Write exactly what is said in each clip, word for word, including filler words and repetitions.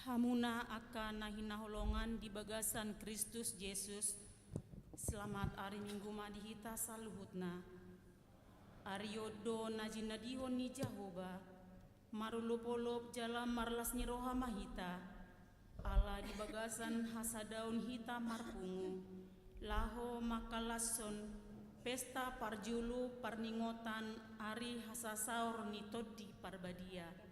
Hamuna angka na hinaholongan di bagasan Kristus Jesus, selamat ari Minggu ma di hita saluhutna. Ari on do na jinadihon ni Jahowa, marolopolop jala marlas ni roha ma hita, ala di bagasan hasadaon hita marpungu, laho mangkalashon pesta parjolo parningotan ari hasasaor ni Tondi Parbadia.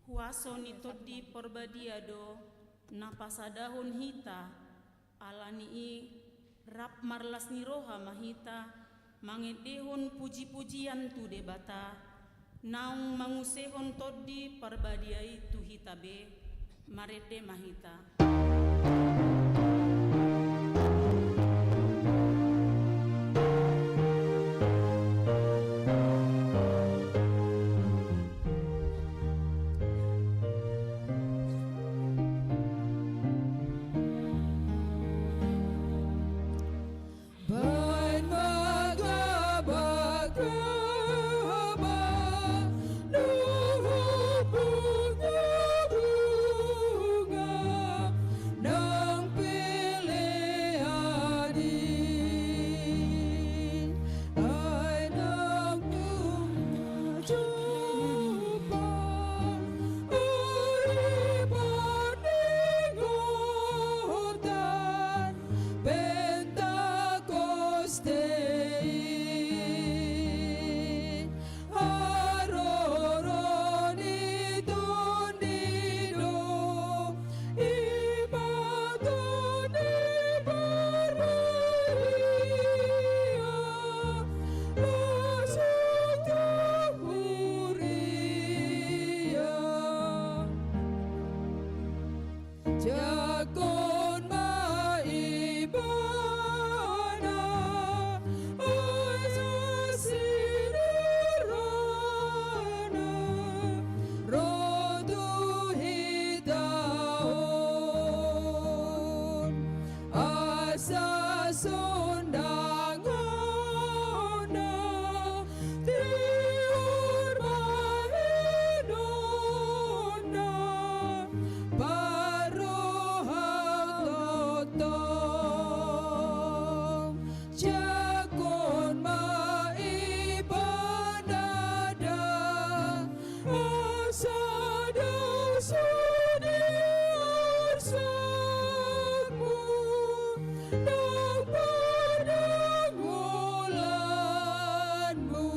Huaso ni Tondi Parbadia do na pasadahon hita, ala ni i rap marlas ni roha ma hita mangendehon pujipujian tu Debata, naung mangusehon Tondi Parbadia i tu hita be. Marende ma hita. Baen ma gabagaba dohot bunga-bunga nang pelean i. Ai nang tung jumpa ari parningotan Pentakoste i, haroro ni Tondi do i, ma Tondi Parbadia, laos tu huria. Jangkon ma ibana, ai sasirana ro tu hita on, asa sondanganna tiur bahenonna parroha gotong. Jangkon ma ibana da, asa dao sude arsakmu nang pardangolanmu.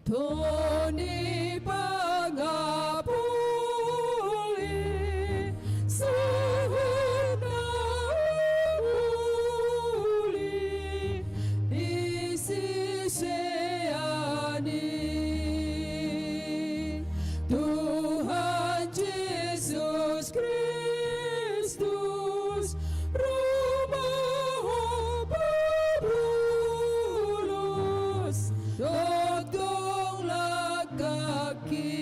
Tondi pangapuli sahat na uli di sisean i, Tuhan Jesus Kristus, ro ma Ho parbulus, tongtong langkangki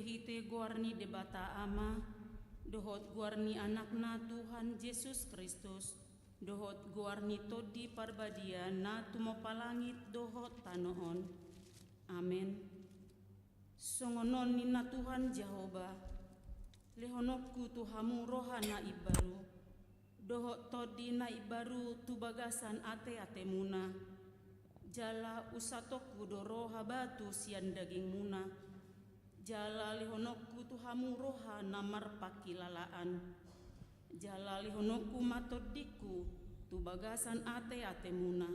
Marhitehite goar ni Debata Ama, dohot goar ni Anakna Tuhan Jesus Kristus, dohot goar ni Tondi Parbadia na tumompa langit dohot tano on. Amen. Songon on ninna Tuhan Jahowa: Lehononku tu hamu roha na imbaru, dohot tondi na imbaru tu bagasan ateatemuna. Jala unsatonku do roha batu sian dagingmuna. Jala lehononku tu hamu roha na marpangkilalaan. Jala lehononku ma tondingku tu bagasan ateatemuna.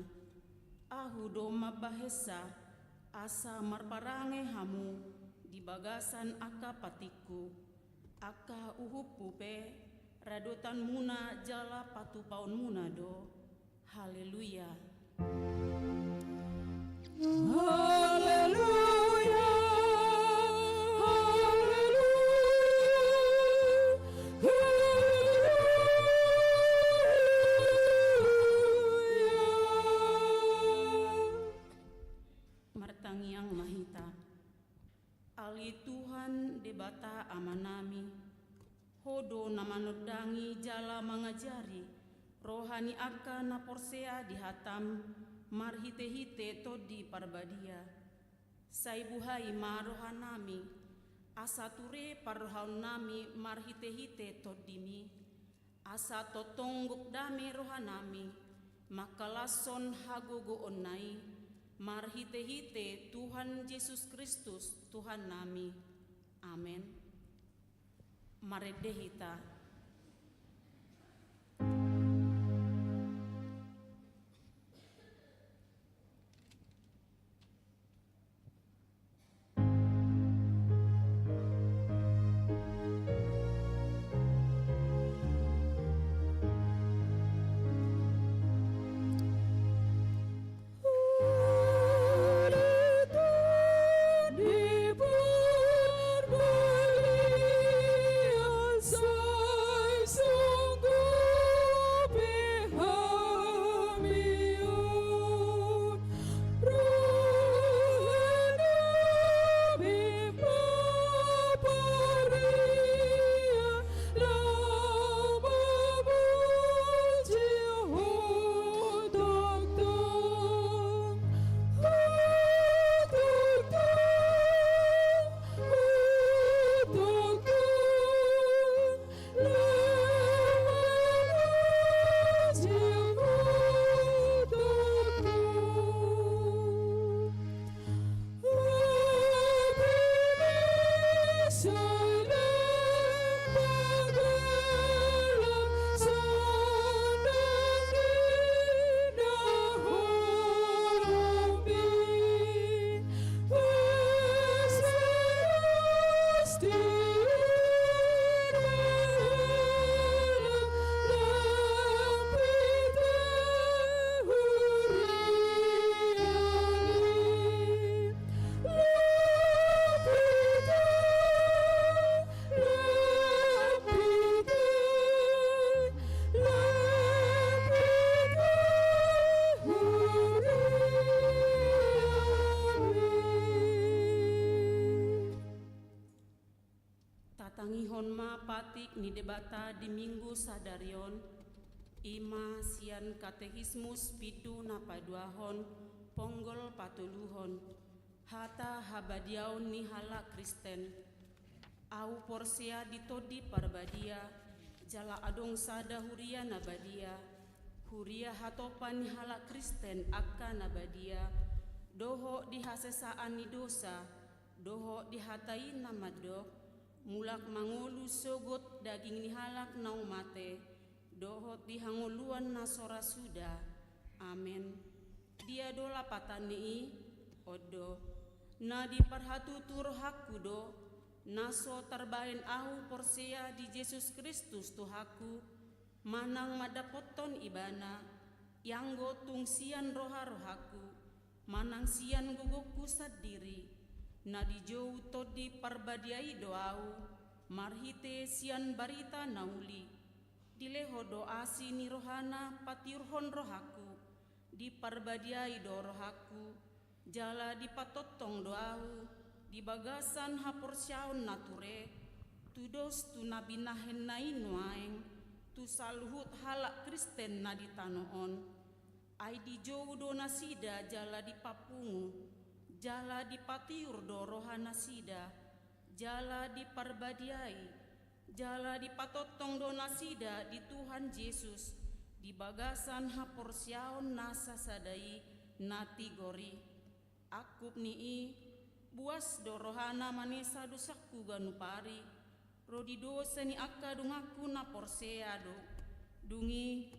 Ahu do mambahensa, asa marparange hamu di bagasan angka patikku. Angka uhumhu pe radotanmuna jala patupaonmuna do. Haleluya. Haleluya. Haleluya. Haleluya. Martangiang ma hita. Ale Tuhan Debata Amanami, Ho do na manondangi jala mangajari roha ni angka na porsea di hataM marhitehite Tondi Parbadia. Sai buhai ma rohanami, asa ture parrohaonnami marhitehite TondiMi, asa tongtong gok dame rohanami mangkalashon hagogoonna i, marhitehite Tuhan Jesus Kristus Tuhannami. Amen. Marende hita. Tatangihon ma patik ni Debata di Minggu sadari on, i ma sian Katekismus pitu na paduahon, ponggol patoluhon, hata habadiaon ni halak Kristen. Ahu porsea di Tondi Parbadia, jala adong sada huria na badia, huria hatopan ni halak Kristen angka na badia, dohot di hasesaan ni dosa, dohot di hata i na mandok, mulak mangolu sogot daging ni halak naung mate, dohot di hangoluan na so ra suda. Amen. Dia do lapatanni i? On do. Na diparhatutu rohangku do, na so tarbahen ahu porsea di Jesus Kristus Tuhanku, manang mandapothon Ibana, ianggo tung sian roha-rohangku, manang sian gogongku sandiri, na dijou Tondi Parbadia i do ahu, marhite sian barita na uli. Dilehon do asi ni rohana patiurhon rohangku, diparbadiai do rohangku, jala dipatongtong do ahu, di bagasan haporseaon na ture, tudos tu na binahenna i nuaeng, tu saluhut halak Kristen na di tano on. Ai dijou do nasida jala dipapungu, jala dipatiur do rohanasida, jala diparbadiai, jala dipatongtong do nasida di Tuhan Jesus, di bagasan haporseaon na sasada i na tigor i. Angkup ni i, buas do rohana manesa dosangku ganup ari, ro di dosa ni angka donganku na porsea do. Dung i,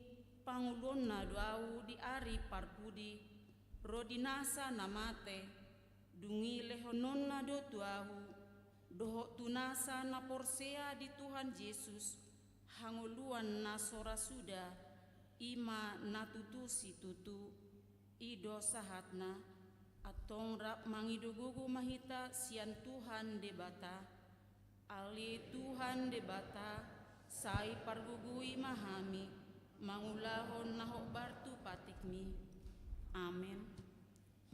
pangoluonna do ahu di ari parpudi, ro di nasa na mate. Dung i lehononna do tu ahu, dohot tu nasa na porsea di Tuhan Jesus, hangoluan na so ra suda, i ma na tutu situtu. I do sahatna. Antong rap mangido gogo ma hita sian Tuhan Debata. Ale Tuhan Debata, sai pargogoi ma hami, mangulahon na hombar tu patikmi. Amen.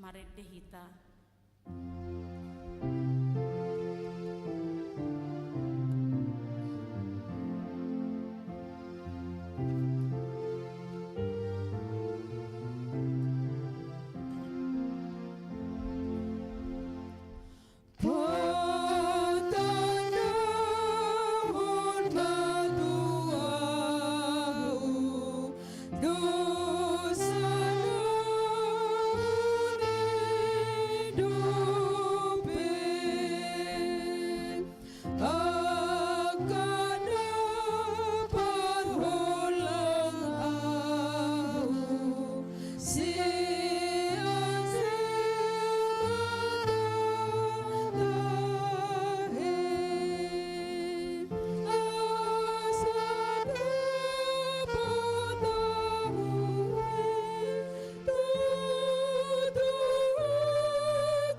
Marende hita. Patandahon ma tu ahu dosa na dope, angka na parholang ahu sian Debata, asa dapotan tutu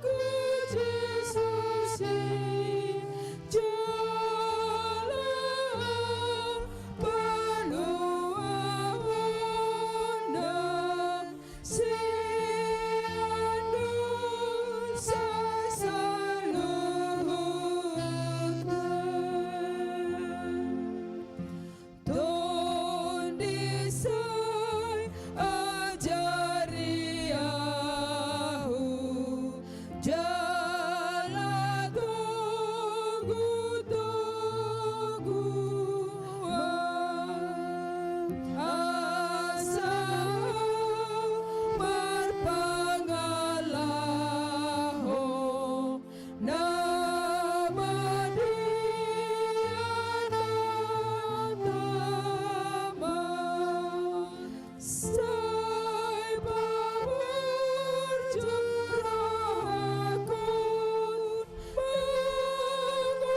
ku Jesus i, jala paluahonna sian dosa saluhutna. Tondi sai ajari ahu jala togu-togu ahu, asa marpangalaho na madia na tama. Sai paborjur rohangku mangulahon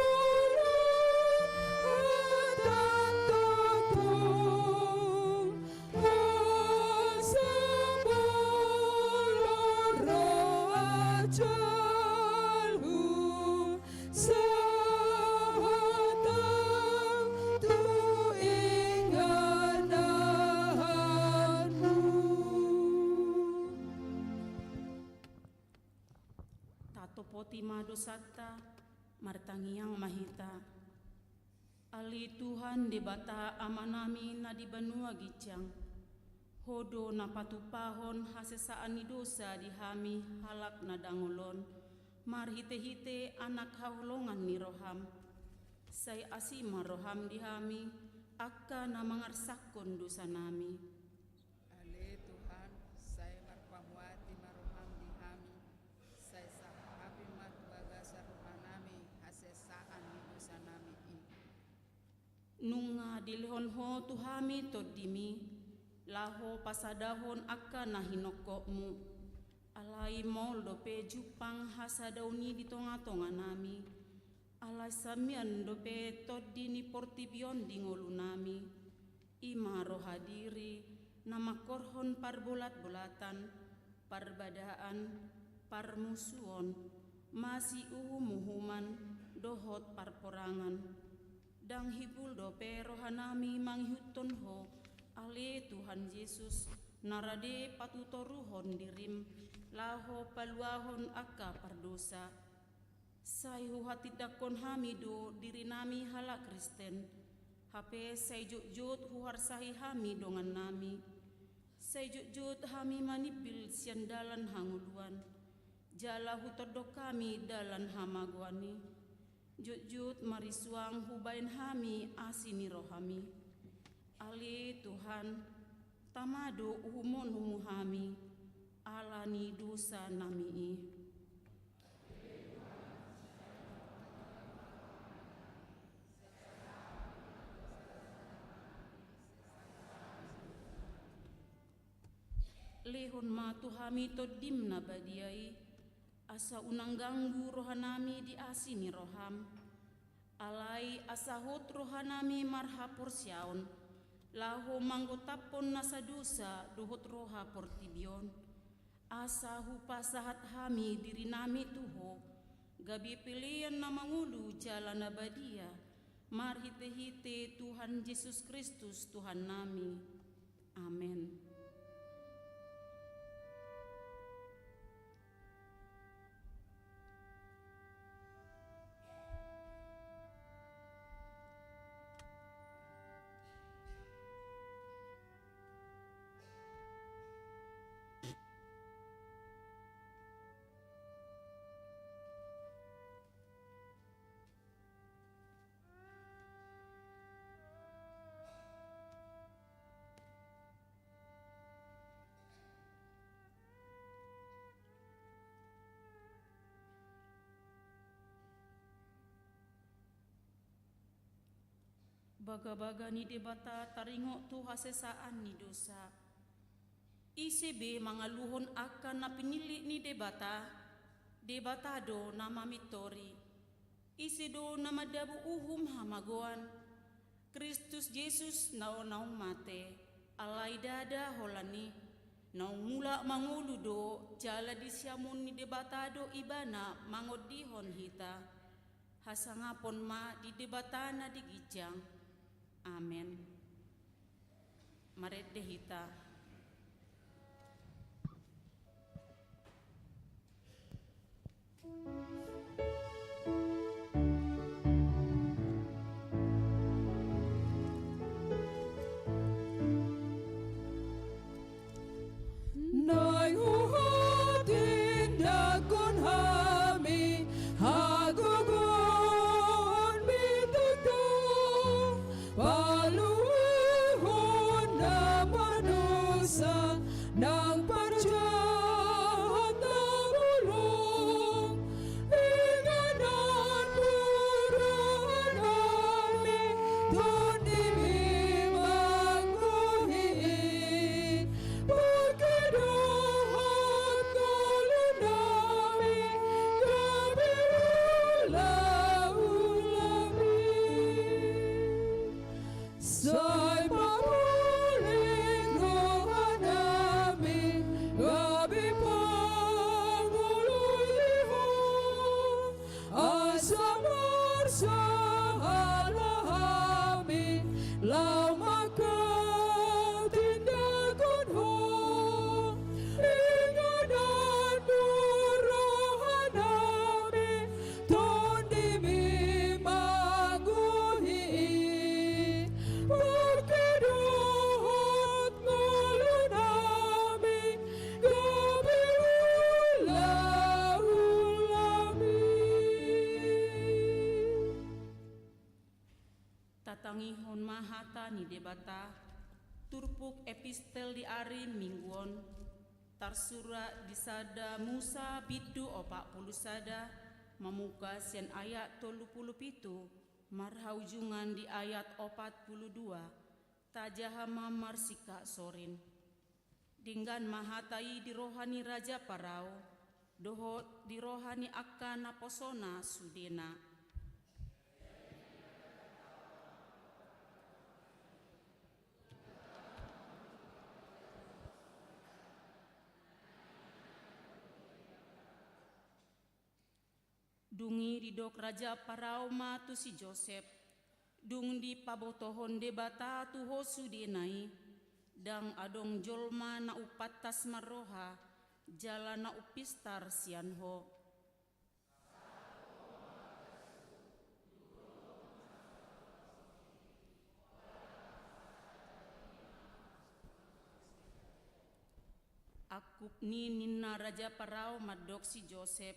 hata tongtong, asa bolon ro ajalhu sahat tu ingananmu. Tatopoti ma dosanta, martangiang ma hita. Ale Tuhan Debata Amanami na di banua ginjang, Ho do na patupahon hasesaan ni dosa di hami halak na dangol on, marhite-hite Anak haholongan ni roham. Sai asi ma roham di hami, angka na mangarsakkon dosanami. Ale Tuhan, sai marpamuati ma roham di hami, sai sahapi ma tu bagasan rohanami hasesaan ni dosanami i. Nunga dilehon Ho tu hami Tondimi, laho pasadahon angka na hinongkopmu. Alai maol dope jumpang hasadaon i di tonga-tonganami. Alai samian dope tondi ni portibi on di ngolunami. I ma roha diri na mangkorhon parbolat-bolatan, parbadaan, parmusuon, masiuhum-uhuman, dohot parporangan. Ndang hibul dope rohanami mangihuthon Ho, ale Tuhan Jesus, na rade patutoruhon dirim, laho paluahon angka pardosa. Sai huhatindangkon hami do dirinami halak Kristen, hape sai jotjot huharsahi hami dongannami. Sai jotjot hami manimpil sian dalan hangoluan, jala hutondong hami dalan hamagoan i. Jotjot marisuang hubaen hami asi ni rohami. Ale Tuhan, tama do uhumonmu hami, ala ni dosanami i. Lehon ma tu hami Tondim na badia i, asa unang ganggu rohanami di asi ni roham. Alai asa hot rohanami marhaporseaon, laho manggotaphon nasa dosa dohot roha portibi on. Asa hupasahat hami dirinami tu Ho, gabe pelean na mangolu jala na badia, marhitehite Tuhan Jesus Kristus Tuhannami. Amen. Bagabaga ni Debata taringot tu hasesaan ni dosa. Ise be mangaluhon angka na pinillit ni Debata, Debata do na mamintori. Ise do na mandabu uhum hamagoan? Kristus Jesus na naung mate, alai ndada holan i, naung mulak mangolu do, jala di siamun ni Debata do Ibana mangondihon hita. Hasangapon ma di Debata na di ginjang. Amen. Marende hita. Naeng huhatindangkon hami hagogoonmi, Tuhan, paluahon na pardosa nang parjahat na bolong. Inganan murah nami, Tondimi manggohi i, pangke dohot ngolu nami, gabe ulaulami. Sai pamulik roha nami, gabe pangolulihon, asa marsahala hami, laho manghatindangkon Ho. Inganan murah nami, Tondimi manggohi i, pangke dohot ngolu nami, gabe ulaulami. Tatangihon ma hata ni Debata, turpuk epistel di ari Minggu on, tarsurat di sada Musa bindu opat pulu sada, mamungka sian ayat tolu pulu pitu, marhaujungan di ayat opat pulu dua, tajaha ma marsingkat sorin. Denggan ma hata i di roha ni Raja Parao, dohot di roha ni angka naposona sudena. Dung i didok Raja Parao ma tu si Josep, dung dipabotohon Debata tu ho sudena i, ndang adong jolma na umpantas marroha, jala na umpistar sian ho. Angkup ni ninna raja Parao mandok si Josep: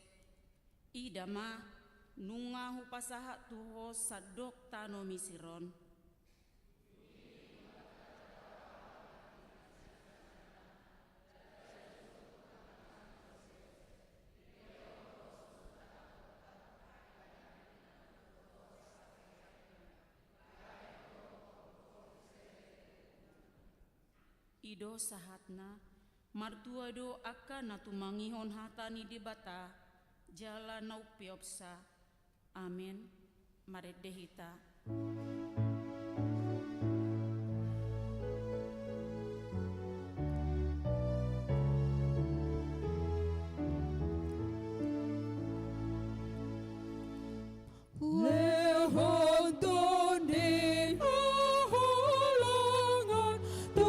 Ida ma, nunga hupasahat tu ho sandok tano Misir on. I do sahatna, martua do angka na tumangihon hata ni Debata jala na umpeopsa. Amen. Marende hita. Lehon Tondi haholongon tu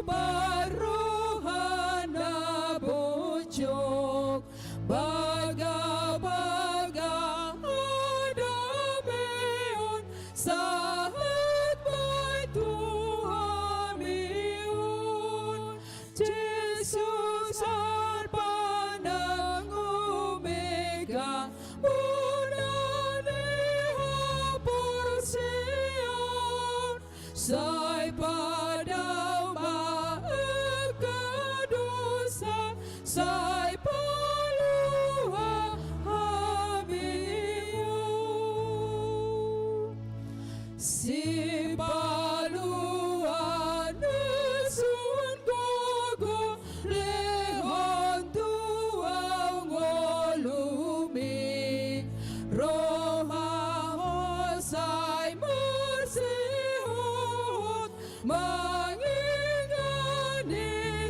parrohana bojok, bagabaga hadameon sahat boi tu hami on. Jesus Alpa nang Omega, bona ni haporseaon, sai padao ma angka dosa, sai palua hami on. Sipaluan na sun gogo lehon tu ahu ngolumi, roha ho sai marsihot mangingani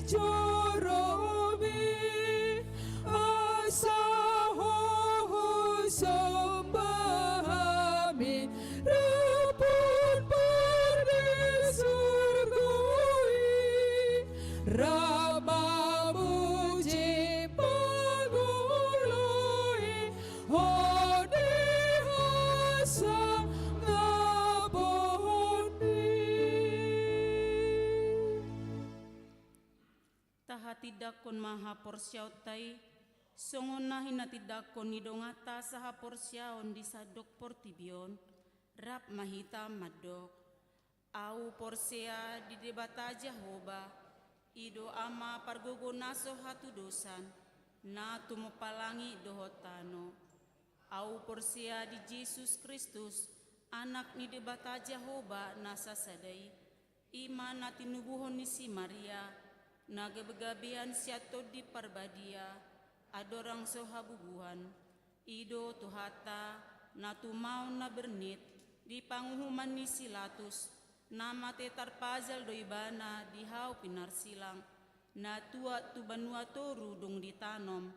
joromi. Asa ho husomba hami, rap dohot pardisurgo i, rap mamuji mangoloi ho di hasangapon i. Tahatindangkon ma haporseaonta i, songon na hinatindangkon ni donganta sahaporseaon di sandok portibi on. Rap ma hita mandok: Ahu porsea di Debata Jahowa, i do Ama pargogo na so hatudosan, na tumompa langit dohot tano. Ahu porsea di Jesus Kristus, Anak ni Debata Jahowa na sasada i, i ma na tinubuhon ni si Maria, na gabegabean sian Tondi Parbadia, andorang so habubuhan. I do Tuhanta, na tumaon na bernit di panguhuman ni si Latus, na mate tarpajal do ibana di hau pinarsilang, na tuat tu banua toru dung ditanom,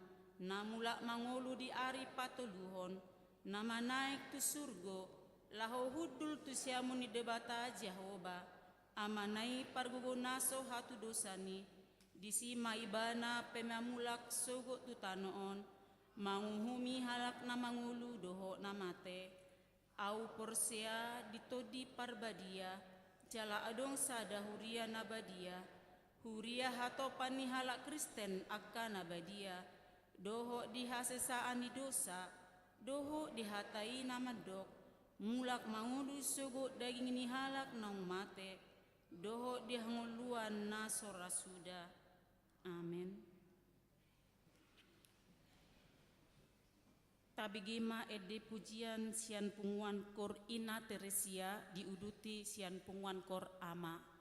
na mulak mangolu di ari patoluhon, na manaek tu surgo, laho hundul tu siamun ni Debata Jahowa, Amana i pargogo na so hatudosan i. Disi ma ibana pe mamulak sogot tu tano on, manguhumi halak na mangolu dohot na mate. Ahu porsea di Tondi Parbadia, jala adong sada huria na badia, huria hatopan ni halak Kristen angka na badia, dohot di hasesaan ni dosa, dohot di hata i na mandok, mulak mangolu sogot daging ni halak naung mate, dohot di hangoluan na so ra suda. Amen. Tabege ma ende pujian sian punguan Kor Ina Teresia, diuduti sian punguan Kor Ama.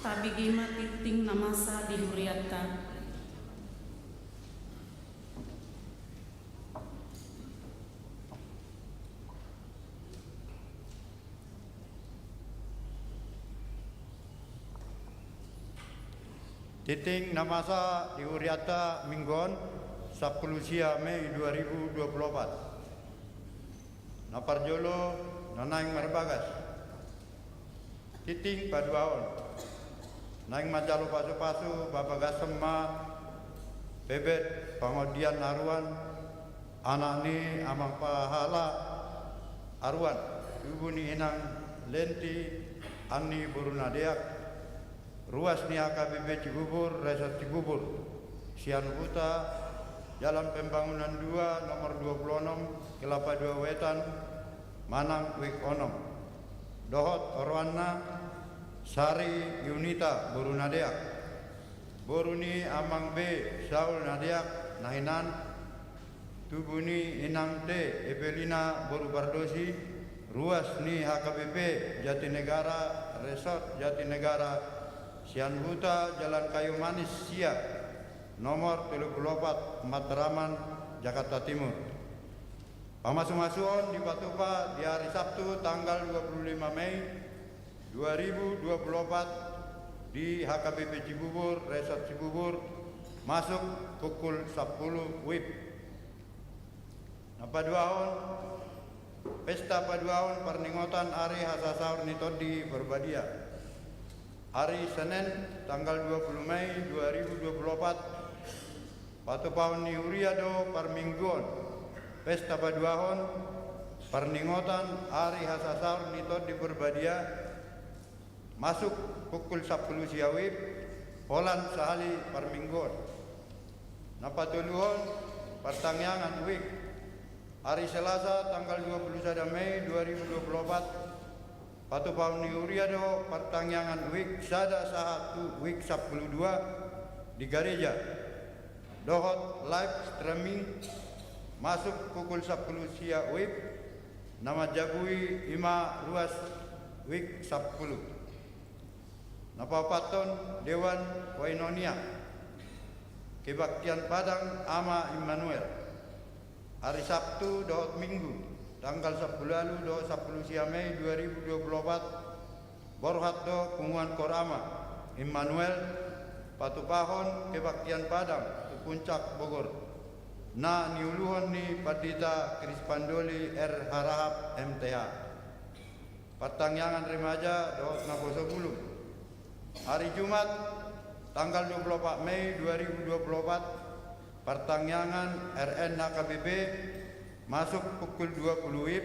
Tabege ma tingting na masa di hurianta. Tingting na masa di hurianta minggu on, sampulu sia Mei dua ribu dua pulu opat. Na parjolo, na naeng marbagas. Tingting paduahon. Naeng manjalo pasupasu, bagas ma bebet pangondian aruan, anak ni amang pahala aruan, tubu ni inang Lenti, an ni boru na deak, ruas ni H K B P Cibubur, Resort Cibubur, sian Huta Jalan Pembangunan dua, nomor dua pulu onom, Kelapa dua Wetan, manang Wik onom. Dohot oroanna, Sari Yunita boru na deak, boru ni amang B Saul na deak, na hinan, tubu ni inang T Evelina boru Pardosi, ruas ni H K B P Jatinegara, Resort Jatinegara, sian Huta Jalan Kayu Manis sia, nomor tolu pulu opat, Matraman, Jakarta Timur. Pamasumasuon dipatupa di hari Sabtu tanggal dua pulu lima Mei dua ribu dua pulu opat di H K B P Cibubur, Resort Cibubur, masuk pukul sampulu wib. Na paduahon, pesta paduahon parningotan ari hasasaor ni Tondi Parbadia. Ari Senen tanggal dua pulu Mei dua ribu dua pulu opat, patupahon ni huria do parmingguon, pesta paduahon parningotan ari hasasaor ni Tondi Parbadia, masuk pukul sampulu sia wib, holan sahali parmingguon. Na patoluhon, partangiangan wik. Ari Selasa tanggal dua pulu sada Mei dua ribu dua pulu opat, patupahon ni huria do partangiangan wik sada sahat tu wik sampulu dua di gareja. Dohot live streaming, masuk pukul sampulu sia wib, na manjabui i ma ruas wik sampulu. Na paopathon, Dewan Koinonia Kebaktian Padang Ama Immanuel. Ari Sabtu dohot Minggu, tanggal sampulu ualu dohot sampulu sia Mei dua ribu dua pulu opat, borhat do punguan Koor Ama Immanuel patupahon kebaktian Padang tu Puncak Bogor, na niuluhon ni Pandita Krispandoli R Harahap M T H. Partangiangan remaja dohot naposo bulung. Ari Jumat, tanggal dua pulu opat Mei dua ribu dua pulu opat, partangiangan R N H K B P masuk pukul dua pulu wib,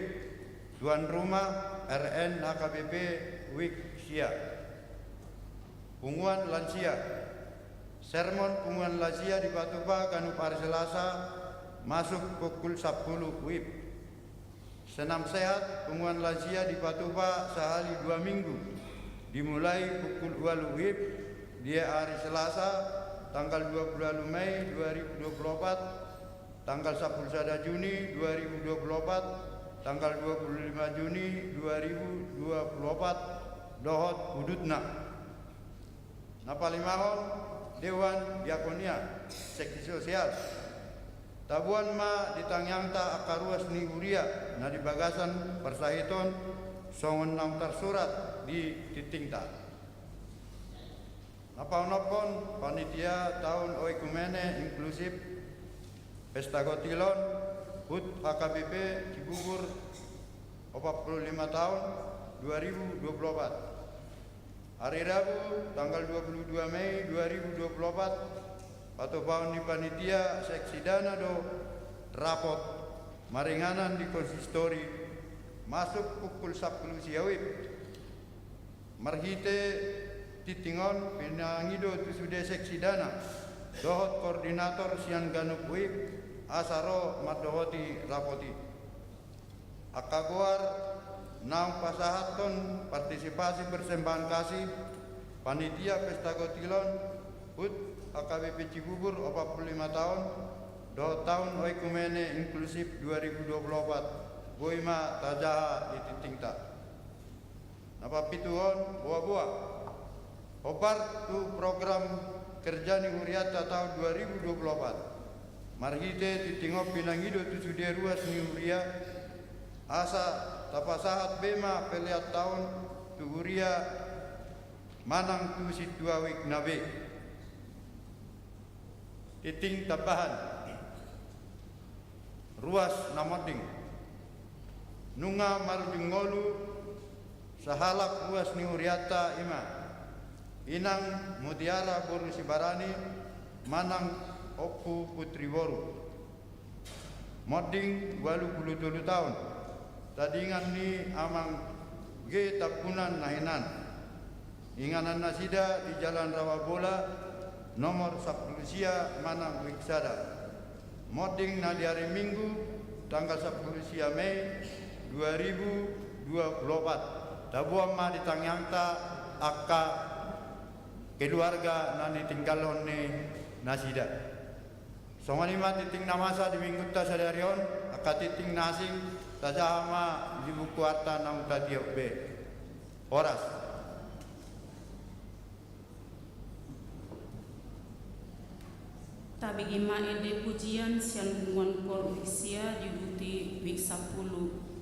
tuan rumah R N H K B P wik sia. Punguan lansia. Sermon punguan lansia dipatupa ganup ari Selasa, masuk pukul sampulu wib. Senam sehat punguan lansia dipatupa sahali dua minggu, dimulai pukul ualu wib di ari Selasa tanggal dua pulu ualu Mei dua ribu dua pulu opat, tanggal sampulu sada Juni dua ribu dua pulu opat, tanggal dua pulu lima Juni dua ribu dua pulu opat, dohot udutna. Na palimahon, Dewan Diakonia, Seksi Sosial. Taboan ma di tangiangta angka ruas ni huria na di bagasan parsahiton songon naung tarsurat di tingtingta. Na paonomhon, panitia taon oikumene inklusif Pesta Gotilon, hut H K B P Cibubur, opat pulu lima taon, dua ribu dua pulu opat. Ari Rabu, tanggal dua pulu dua Mei dua ribu dua pulu opat, patupahon ni panitia seksi dana do rapot maringanan di konsistori, masuk pukul sampulu sia wib. Marhite tingting on pinangido tu sude seksi dana dohot koordinator sian ganup wib asa ro mandohoti rapot i. Angka goar naung pasahathon partisipasi persembahan kasih panitia Pesta Gotilon, hut H K B P Cibubur opat pulu lima taon, dohot taon oikumene inklusif dua ribu dua pulu opat, boi ma tajaha di tingtingta. Na papituhon, boa-boa. Hombar tu program kerja ni huriata taon dua ribu dua puluh opat. Marhite tintingkon pinangido tu sude ruas ni huria, asa tapasahat be ma pelean taon tu huria manang tu sintua wijk na be. Tinting tambahan. Ruas na monding. Nunga marujung ngolu sahalak ruas ni huriata i ma Inang Mutiara boru Sibarani manang Ompu Putri boru. Monding ualu pulu tolu taon. Tadingan ni Amang G Tampunan na hinan. Inganan nasida di Jalan Rawa Bola, nomor sampulu sia manang wijk sada. Monding na di ari Minggu, tanggal sampulu sia Mei dua ribu dua puluh opat. Taboan ma di tangiangta angka keluarga na nitinggalhon ni nasida. Songon i ma tinting na masa di Minggunta sadari on, angka tinting na asing tajaha ma di buku arta naung tatiop be. Horas. Tabege ma ende pujian sian Bunguan Koor wijk sia diuduti wijk sampulu.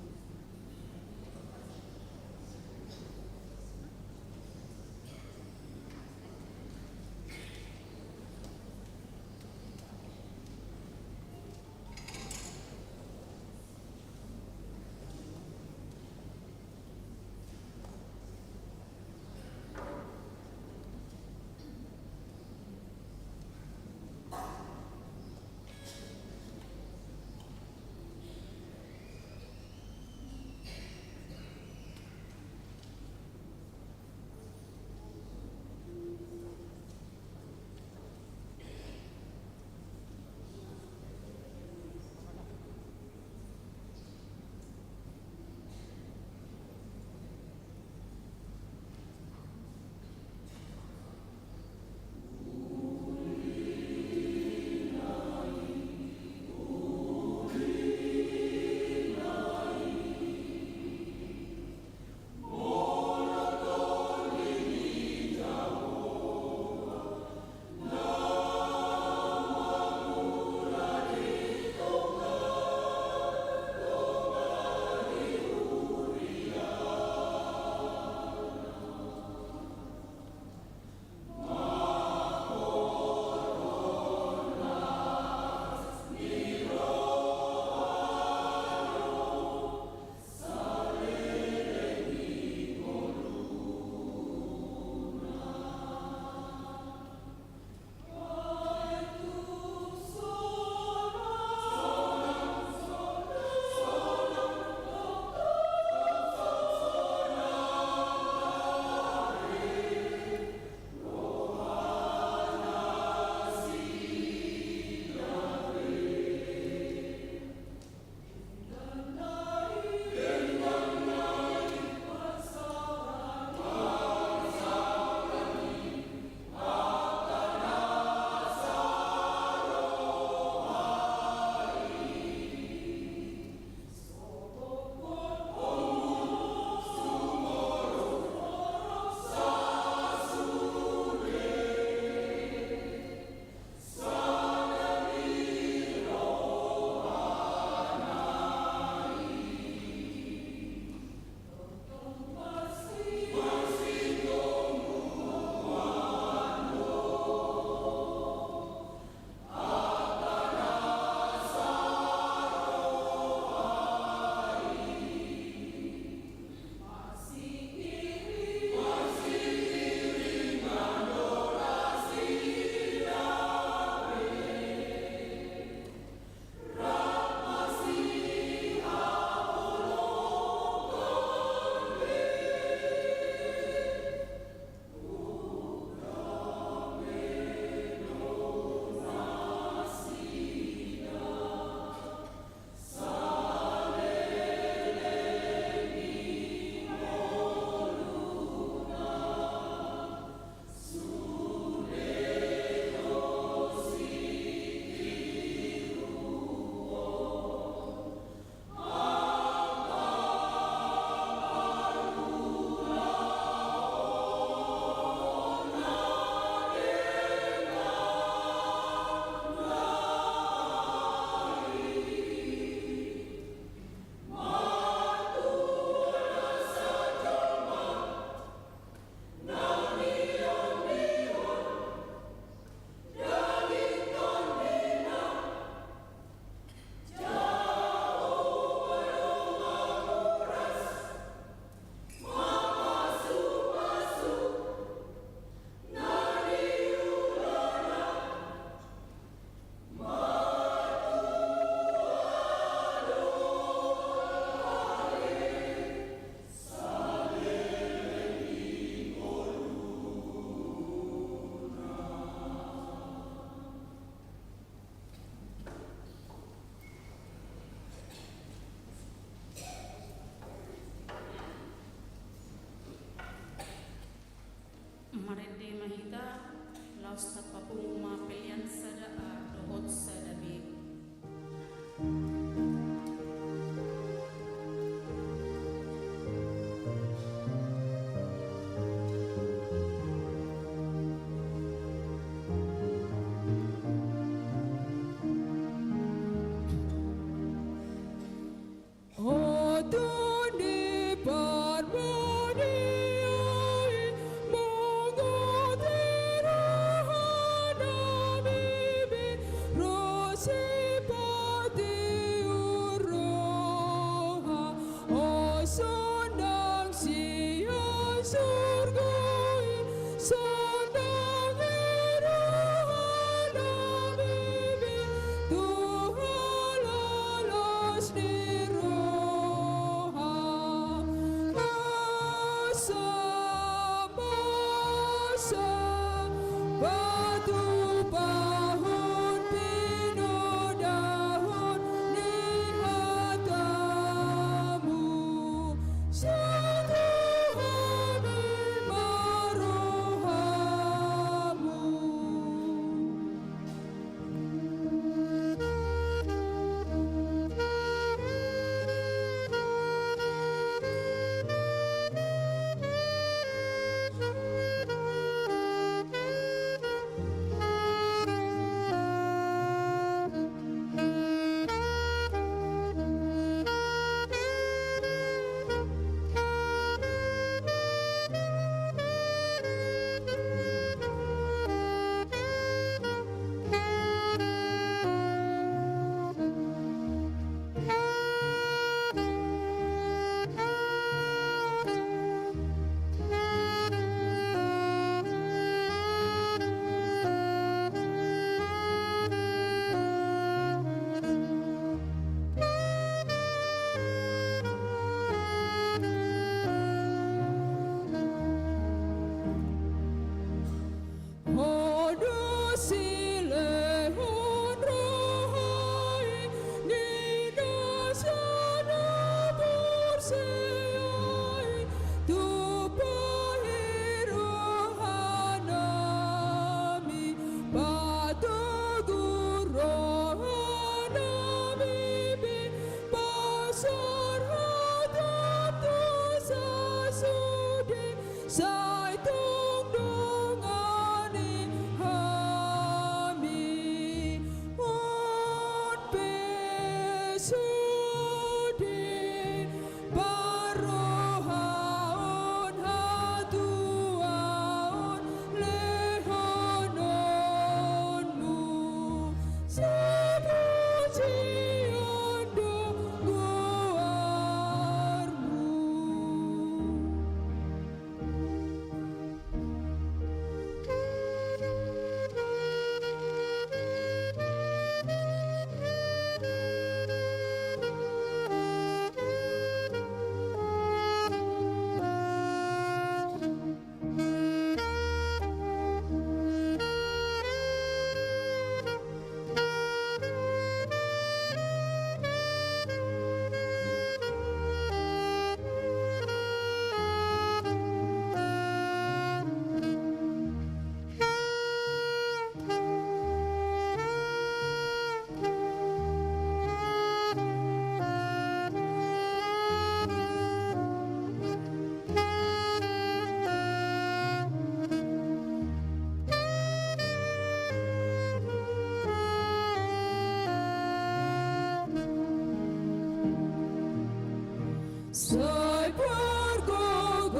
Sai pargogoi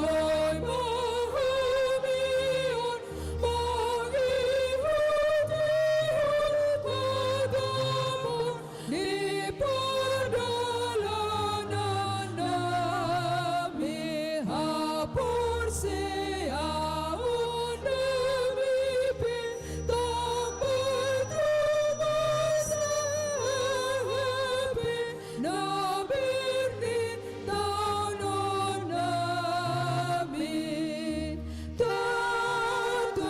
ma hami on mangihutihut hatamu di pardalanan nami, haporseaon nami pe tamba tu basa, hape na birnintahonon nami. Tatap,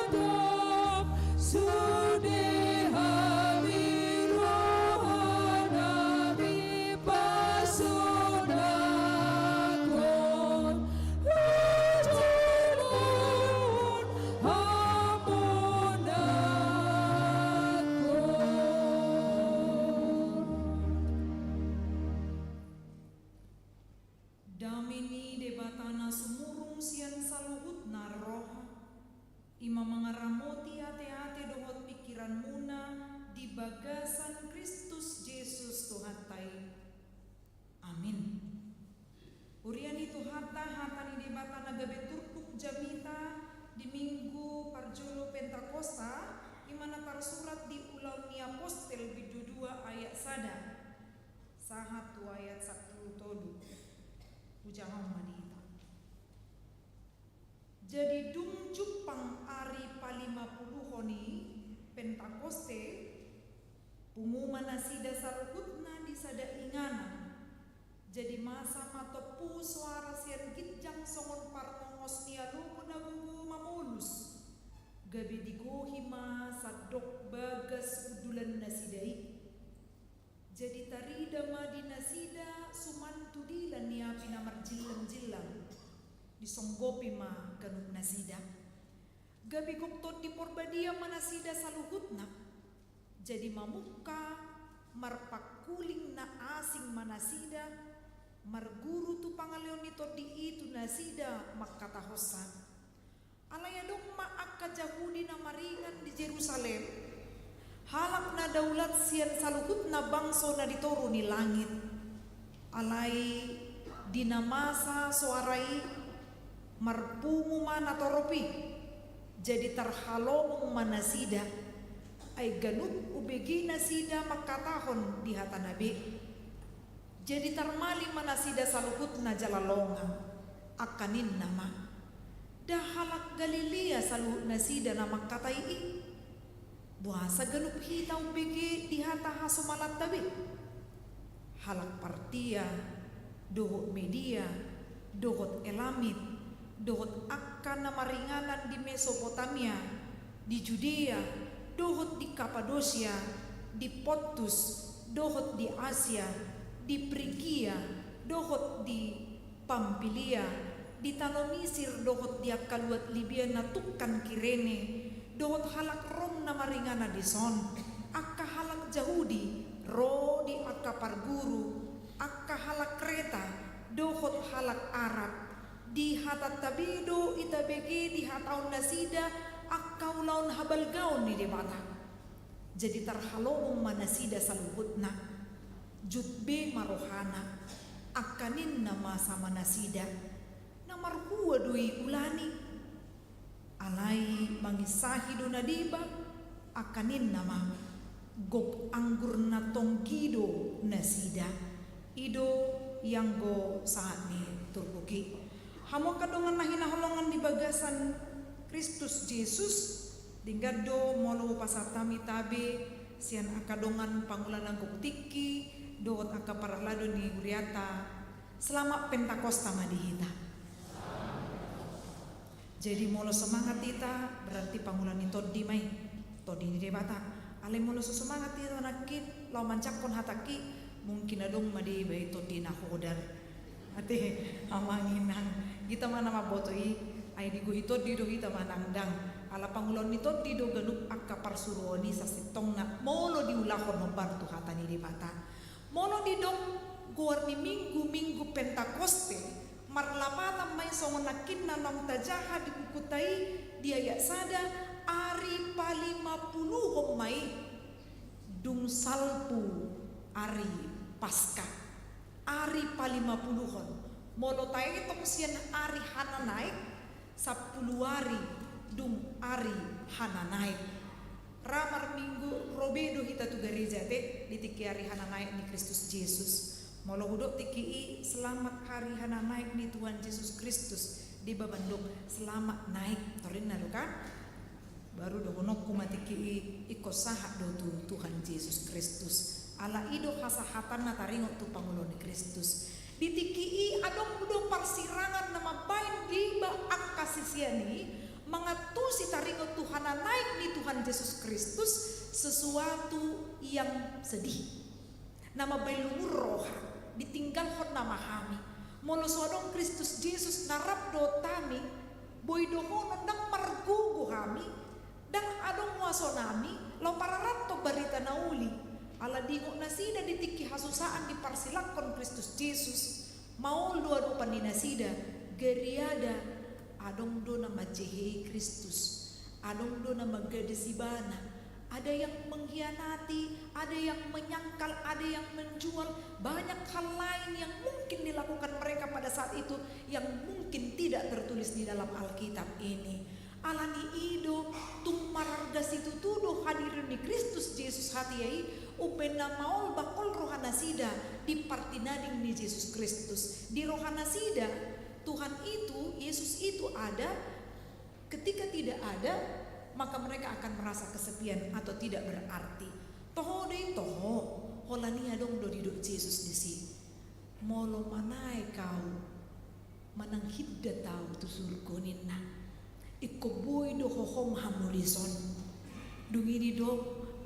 tatap sude hami, roha nami pasonanghon hajolon hamonanghon. Dame ni Debata na sumurung sian saluhutna roha, i ma mangaramoti ateate dohot pingkiranmuna di bagasan Kristus Jesus Tuhanta i. Amin. Huria ni Tuhanta, hata ni Debata na gabe turpuk jamita di Minggu parjolo Pentakosta, i ma na tarsurat di Ulaon ni Apostel bindu dua ayat sada sahat tu ayat sampulu tolu. Hujahahon ma di hita. Jadi dung jumpang ari palimapuluhon i, Pentakoste, pungu ma nasida saluhutna di sada inganan. Jadi masa ma tompu soara sian ginjang songon parngongos ni alogo na gogo mamolus. Gabe digohi ma sandok bagas hundulan nasida i. Jadi tarida ma di nasida suman tu dilan ni api na marjillangjillang. Disonggopi ma ganup nasida. Gabe gok Tondi Porbadia ma nasida saluhutna. Jadi mamungka marpangkuling na asing ma nasida, marguru tu pangaleon ni Tondi i tu nasida mangkatahonsa. Alai adong ma angka Jahudi na maringan di Jerusalem, halak na daulat sian saluhutna bangso na di toru ni langit. Alai di na masa soara i marpungu ma natorop i, jadi tarhalomong ma nasida, ai ganup hubege nasida mangkatahon di hatana be. Jadi tarmali ma nasida saluhutna jala longang, angka ninna ma: Nda halak Galilea saluhut nasida na mangkatai i? Boasa ganup hita umbege di hata hasomalanta be? Halak Partia, dohot Media, dohot Elamit, dohot angka na maringanan di Mesopotamia, di Judea, dohot di Kapadosia, di Pontus, dohot di Asia, di Prigia, dohot di Pampilia, di tano Misir, dohot di angka luat Libia na tungkan Kirene, dohot halak Rom na maringanan dison, angka halak Jahudi, ro di angka parguru, angka halak Kreta, dohot halak Arab, di hatanta be do itabege dihatahon nasida angka ulaon habalgaon ni Debata. Jadi tarhalomong ma nasida saluhutna, jut be ma rohana, angka ninna ma sama nasida: Na marhua do i ulani? Alai manginsahi do na deba, angka ninna ma: Gok anggur na tonggi do nasida. I do ianggo sahat ni turpuk i. Hamu angka dongan na hinaholongan di bagasan Kristus Jesus, denggan do molo pasahat hami tabe sian angka dongan pangula na gok tingki dohot angka parhalado ni hurianta. Selamat Pentakosta ma di hita. Jadi molo semangat hita, berarti pangula ni Tondi ma i, Tondi ni Debata. Alai molo so semangat hita nangkin laho manjangkon hatangki, mungkin adong ma deba i tondi na hodar. Ate, amang inang, hita ma na mamboto i, ai digohi Tondi do hita manang ndang. Ala pangulaon ni Tondi do ganup angka parsuruon i sasintongna molo diulahon hombar tu hata ni Debata. Molo didok goar ni Minggu, Minggu Pentakoste, marlapatan ma i songon nangkin na naung tajaha di bukunta i di ayat sada, ari palimapuluhon ma i, dung salpu ari Paska. ari palimapuluhon. Molo taetong sian ari hananaek, sampulu ari dung ari hananaek. Ra marminggu ro be do hita tu gareja te di tingki ari hananaek ni Kristus Jesus. Molo hudok tingki i selamat hari hananaek ni Tuhan Jesus Kristus, deba mandok selamat naek, torinna do kan? Baru dohononku ma tingki i, ingkon sahat do tu Tuhan Jesus Kristus. Ala i do hasahatanna taringot tu pangoluon ni Kristus. Di tingki i adong do parsirangan na mambaen diba angka sisean i mangantusi taringot tu hananaek ni Tuhan Jesus Kristus sesuatu yang sedih. Na mambaen lungun roha, ditinggalhon nama hami. Molo so adong Kristus Jesus na rap dohot hami, boi dohonon ndang margogo hami, ndang adong huasonami laho pararathon barita na uli. Ala diingot nasida di tingki hasusaan diparsilanghon Kristus Jesus, maol do adopan ni nasida, gariada adong do na manjehei Kristus, adong do na manggadis ibana, ada yang mengkhianati, ada yang menyangkal, ada yang menjual, banyak hal lain yang mungkin dilakukan mereka pada saat itu yang mungkin tidak tertulis di dalam Alkitab ini. Ala ni i do, tung mararga situtu do hadirin ni Kristus Jesus hatiha i, umbaen na maol bakol roha nasida di partinading ni Jesus Kristus. Di roha nasida, Tuhan itu, Yesus itu ada, ketika tidak ada, maka mereka akan merasa kesepian atau tidak berarti. Toho do i, toho, holan i adong do didok Jesus disi. Molo manaek ahu, manang hindat ahu tu surgo ninna. Ingkon boi do hohom hamu dison. Dung i didok,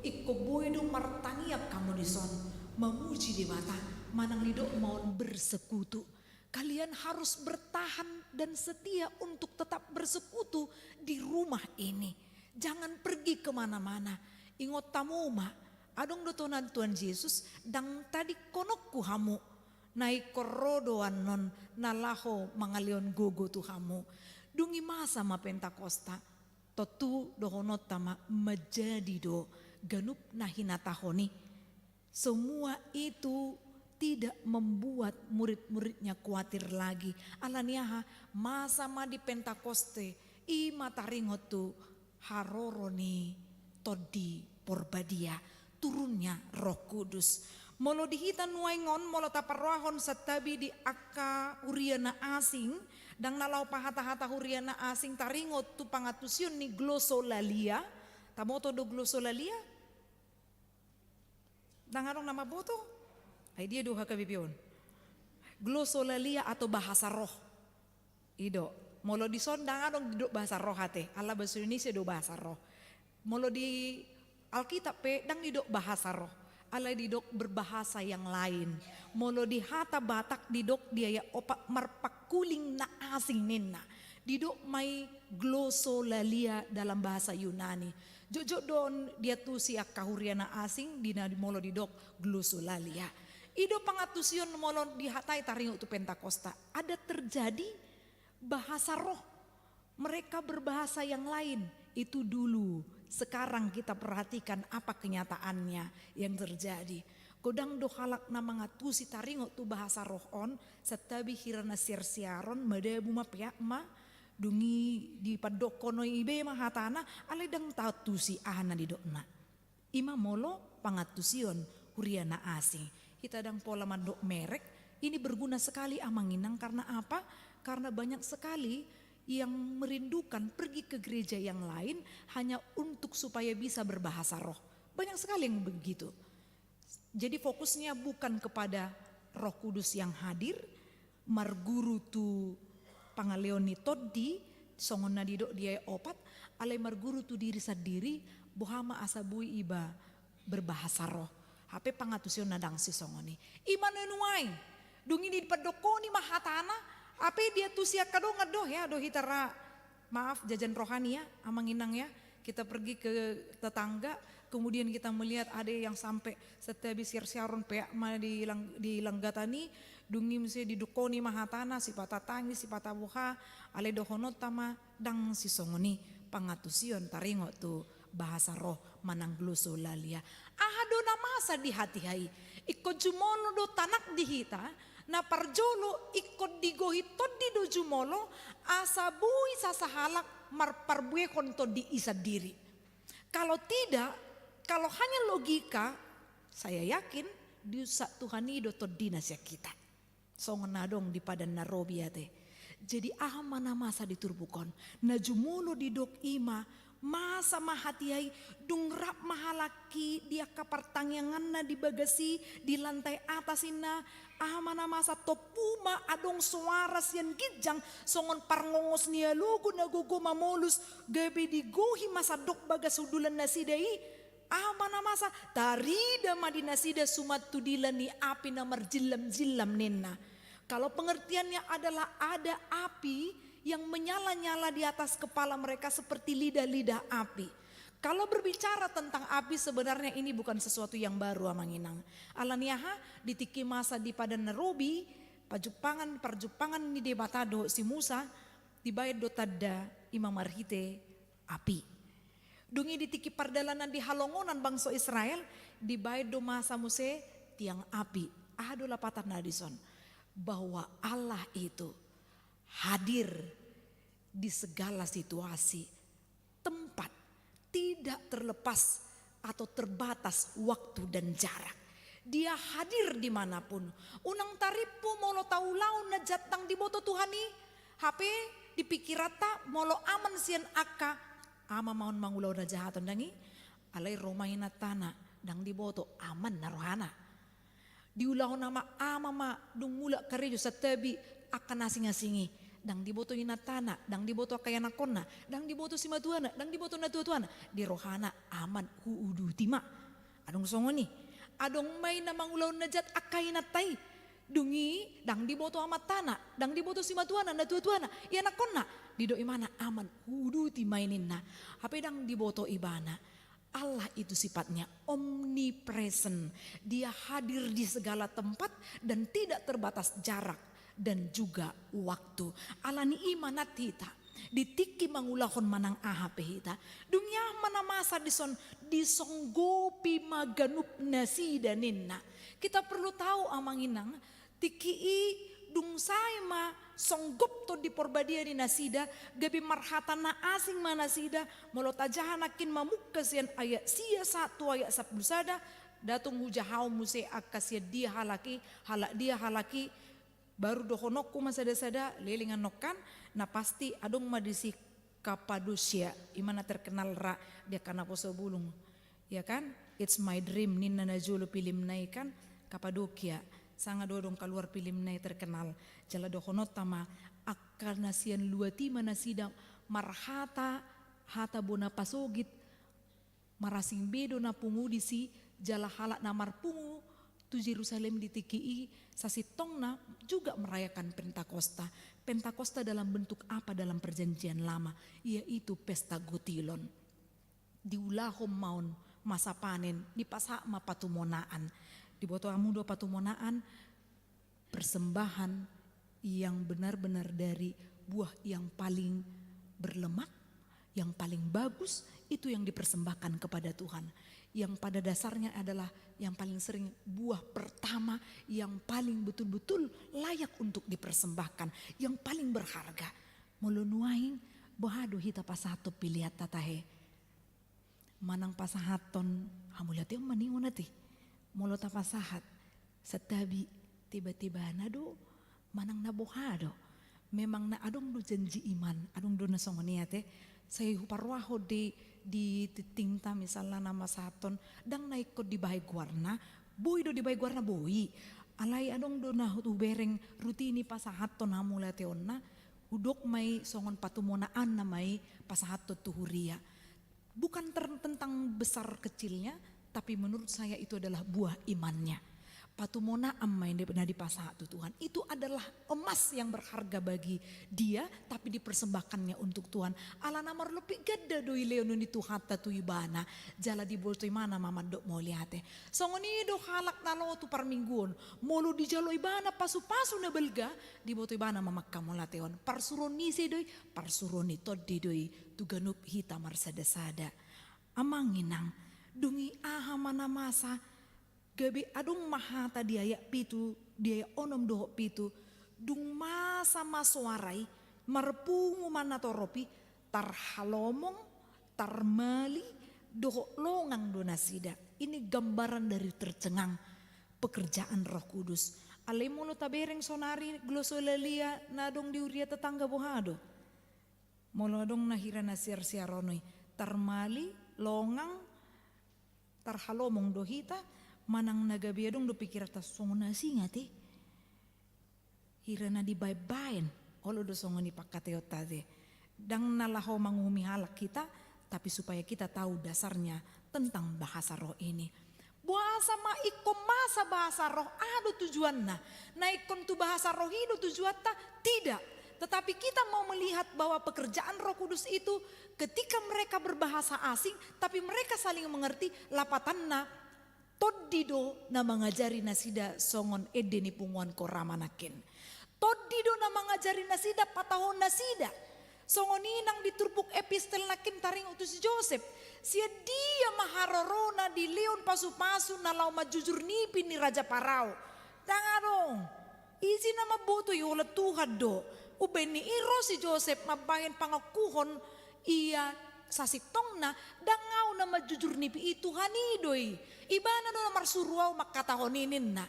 ingkon boi do martangiang hamu dison, mamuji Debata, manang didok ma on bersekutu. Kalian harus bertahan dan setia untuk tetap bersekutu di rumah ini. Jangan pergi kemana-mana. Ingot hamu ma, adong do tona Tuhan Jesus, ndang tadingkononku hamu. Na ingkon ro do annon na laho mangalehon gogo tu hamu. Dung i masa ma Pentakosta. Tontu dohononta ma, manjadi do ganup na hinatahon i. Semua itu tidak membuat murid-muridnya khawatir lagi. Ala ni aha? Masa ma di Pentakoste, i ma taringot tu haroro ni Tondi Porbadia, turunnya Roh Kudus. Molo di hita nuaeng on, molo taparrohahon santabi di angka huria na asing, ndang na laho pahatahata huria na asing taringot tu pangantusion ni glosolalia. Taboto do glosolalia? Ndang adong na mamboto? Ai dia do H K B P on. Glosolalia atau bahasa roh. I do. Molo dison ndang adong didok bahasa roh ate, ala bahasa Indonesia do bahasa roh. Molo di Alkitab pe ndang didok bahasa roh, ala didok berbahasa yang lain. Molo di hata Batak didok di ayat opat marpangkuling na asing ninna. Didok ma i glosolalia dalam bahasa Yunani. Jotjot do on diantusi angka huria na asing di na molo didok glosolalia. I do pangantusion molo dihatai taringot tu Pentakosta. Ada terjadi bahasa roh. Mereka berbahasa yang lain. Itu dulu. Sekarang kita perhatikan apa kenyataannya yang terjadi. Godang do halak na mangantusi taringot tu bahasa roh on, santabi hira na siarsiaron, madabu ma, peak ma, dung i dipandokkon i be ma hatana, alai ndang taantusi aha na didokna. I ma molo pangantusion huria na asing. Hita ndang pola mandok merek, ini berguna sekali Amang Inang, karena apa? Karena banyak sekali yang merindukan pergi ke gereja yang lain hanya untuk supaya bisa berbahasa roh. Banyak sekali yang begitu. Jadi fokusnya bukan kepada Roh Kudus yang hadir, marguru tu pangalehon ni Tondi, songon na didok di ayat opat, alai marguru tu diri sandiri, boha ma asa boi iba berbahasa roh. Hape pangantusion na ndang sisongon i. I ma nuaeng, dung i dipandokkon i ma hatana, hape diantusi angka dongan do, ya, do hita ra, maaf, jajan rohani ya, Amang Inang ya, kita pergi ke tetangga, kemudian kita melihat ada yang sampai santabi siarsiaron, peak ma di lang-, di langgatan i, dung i muse didokkon i ma hatana, sipata tangis, sipata boha, alai dohononta ma ndang sisongon i pangantusion taringot tu bahasa roh manang glosolalia. Aha do na masa di hatiha i? Ingkon jumolo do tanak di hita, Na parjolo, ingkon digohi tondi do jumolo, asa boi sasahalak marparbuehon tondi i sandiri. Kalau tidak, kalau hanya logika, saya yakin diusap Tuhan i do tondina sian hita. Songon na adong di Padan na Robi ate. Jadi aha ma na masa di turpuk on? Na jumolo didok i ma, masa ma hatiha i, dung rap ma halak i di angka partangianganna di bagas i, di lantai atas inna, aha ma na masa? Tompu ma adong soara sian ginjang, songon parngongos ni alogo na gogo mamolus, gabe digohi ma sandok bagas hundulan nasida i. Aha ma na masa? Tarida ma di nasida suman tu dila ni api na marjillam-jillam ninna. Kalau pengertiannya adalah ada api yang menyala-nyala di atas kepala mereka seperti lidah-lidah api. Kalau berbicara tentang api, sebenarnya ini bukan sesuatu yang baru, Amang Inang. Ala ni aha, di tingki masa di Padan na Robi, pajumpangan, parjumpangan ni Debata dohot si Musa, dibaen do tanda i ma marhite api. Dung i di tingki pardalanan di halongonan bangso Israel, dibaen do masa muse tiang api. Aha do lapatanna dison? Bahwa Allah itu hadir di segala situasi, tempat, tidak terlepas atau terbatas waktu dan jarak. Dia hadir di mana pun. Unang tarimpu molo taulahon na jat ndang diboto Tuhan i, hape di pikiranta molo aman sian angka, aha ma on mangulahon na jahat on ndang i, alai ro ma inantana, ndang diboto, aman na rohana. Diulahon ama, ama ma dung mulak karejo santabi angka na asing-asing i, ndang diboto inantana, ndang diboto angka ianakkonna, ndang diboto simatuana, ndang diboto natuatuana, di rohana aman, huuduti ma. Adong songon i. Adong ma i na mangulahon na jat angka inanta i. Dung i ndang diboto amantana, ndang diboto simatuana, natuatuana, ianakkonna, didok ibana aman, huuduti ma i ninna. Hape ndang diboto ibana. Allah itu sifatnya omnipresent. Dia hadir di segala tempat dan tidak terbatas jarak dan juga waktu. Ala ni i manat hita di tingki mangulahon manang aha pe hita. Dung i aha ma na masa dison? Disonggopi ma ganup nasida ninna. Kita perlu tahu, Amang Inang, tingki i dung sae ma songgop Tondi Porbadia ni nasida, gabe marhata na asing ma nasida, molo tajaha nangkin mamungka sian ayat sia sahat tu ayat sampulu sada, ndang tung hujahahon muse angka sian dia halak i, halak dia halak i, baru dohononku ma sada-sada, leleng annon kan, na pasti adong ma disi Kapadosia, i ma na terkenal ra di angka naposo bulung. Ya kan? It's My Dream, ninna najolo filmna i kan, Kapadokia. Sanga do adong kaluar filmna i terkenal. Jala dohononta ma, angka na sian luat i ma nasida marhata, hata bona pasogit, marasing be do na pungu disi, jala halak na marpungu tu Jerusalem di tingki i, sasintongna juga merayakan Pentakosta. Pentakosta dalam bentuk apa dalam Perjanjian Lama? Yaitu pesta gotilon. Diulahon ma on masa panen, dipasahat ma patumonaan. Diboto hamu do patumonaan? Persembahan yang benar-benar dari buah yang paling berlemak, yang paling bagus, itu yang dipersembahkan kepada Tuhan. Yang pada dasarnya adalah yang paling sering buah pertama yang paling betul-betul layak untuk dipersembahkan, yang paling berharga. Molo nuaeng, boha do hita pasahathon pelean ta tahe? Manang pasahathon hamauliateon ma ninna on ate. Molo tapasahat, santabi, tiba-tibana do, manang na boha do. Memang na adong do janji iman, adong do na songon i ate. Sai huparrohahon di, di tingtingta misalna na masahathon, ndang na ingkon dibahen goarna, boi do dibahen goarna, boi. Alai adong do na hubereng rutini pasahathon hamauliateonna, hudok ma i songon patumonaanna ma i pasahathon tu huria. Bukan ter-, tentang besar kecilnya, tapi menurut saya itu adalah buah imannya. Patumonaan ma i na dipasahat tu Tuhan. Itu adalah emas yang berharga bagi dia, tapi dipersembahkannya untuk Tuhan. Ala na marlompit ganda do i lehonon ni Tuhanta tu ibana. Jala diboto ibana ma mandok mauliate. Songon i do halak na laho tu parmingguon. Molo dijalo ibana pasu-pasu na balga, diboto ibana ma manghamauliateon. Parsuruon ni ise do i? Parsuruon ni Tondi do i tu ganup hita marsada-sada. Amang inang, dung i aha ma na masa? Gabe adong ma hata di ayat pitu, di ayat onom dohot pitu, dung masa ma soara i, marpungu ma natorop i, tarhalomong, tarmali, dohot longang do nasida. Ini gambaran dari tercengang pekerjaan Roh Kudus. Alai molo tabereng sonari glosolalia na adong di huria tetangga, boha do? Molo adong na hira na siarsiaron i, tarmali, longang, tarhalomong do hita, manang na gabe adong do pikiranta songon na singa te. Hira na dibaenbaen, olo do songon i pangkataionta te. Ndang na laho manguhumi halak hita, tapi supaya kita tahu dasarnya tentang bahasa roh ini. Boasa ma ingkon masa bahasa roh, aha do tujuanna? Na ingkon tu bahasa roh i do tujuanta? Tidak. Tetapi kita mau melihat bahwa pekerjaan Roh Kudus itu ketika mereka berbahasa asing, tapi mereka saling mengerti, lapatanna tondi do na mangajari nasida songon ende ni punguan Korama nangkin. Tondi do na mangajari nasida, patahon nasida. Songon i nang di turpuk epistel nangkin taringot tu si Josep. Sian dia ma harorona dilehon pasupasu na laho manjujur nipi ni Raja Parao? Ndang adong. Ise na mamboto i, holan Tuhan do. Umbahen ni i ro si Josep mambahen pangakuhon, ia sasintongna, ndang ahu na manjujur nipi i, Tuhan i do i. Ibana do na marsuru ahu mangkatahon i, ninna.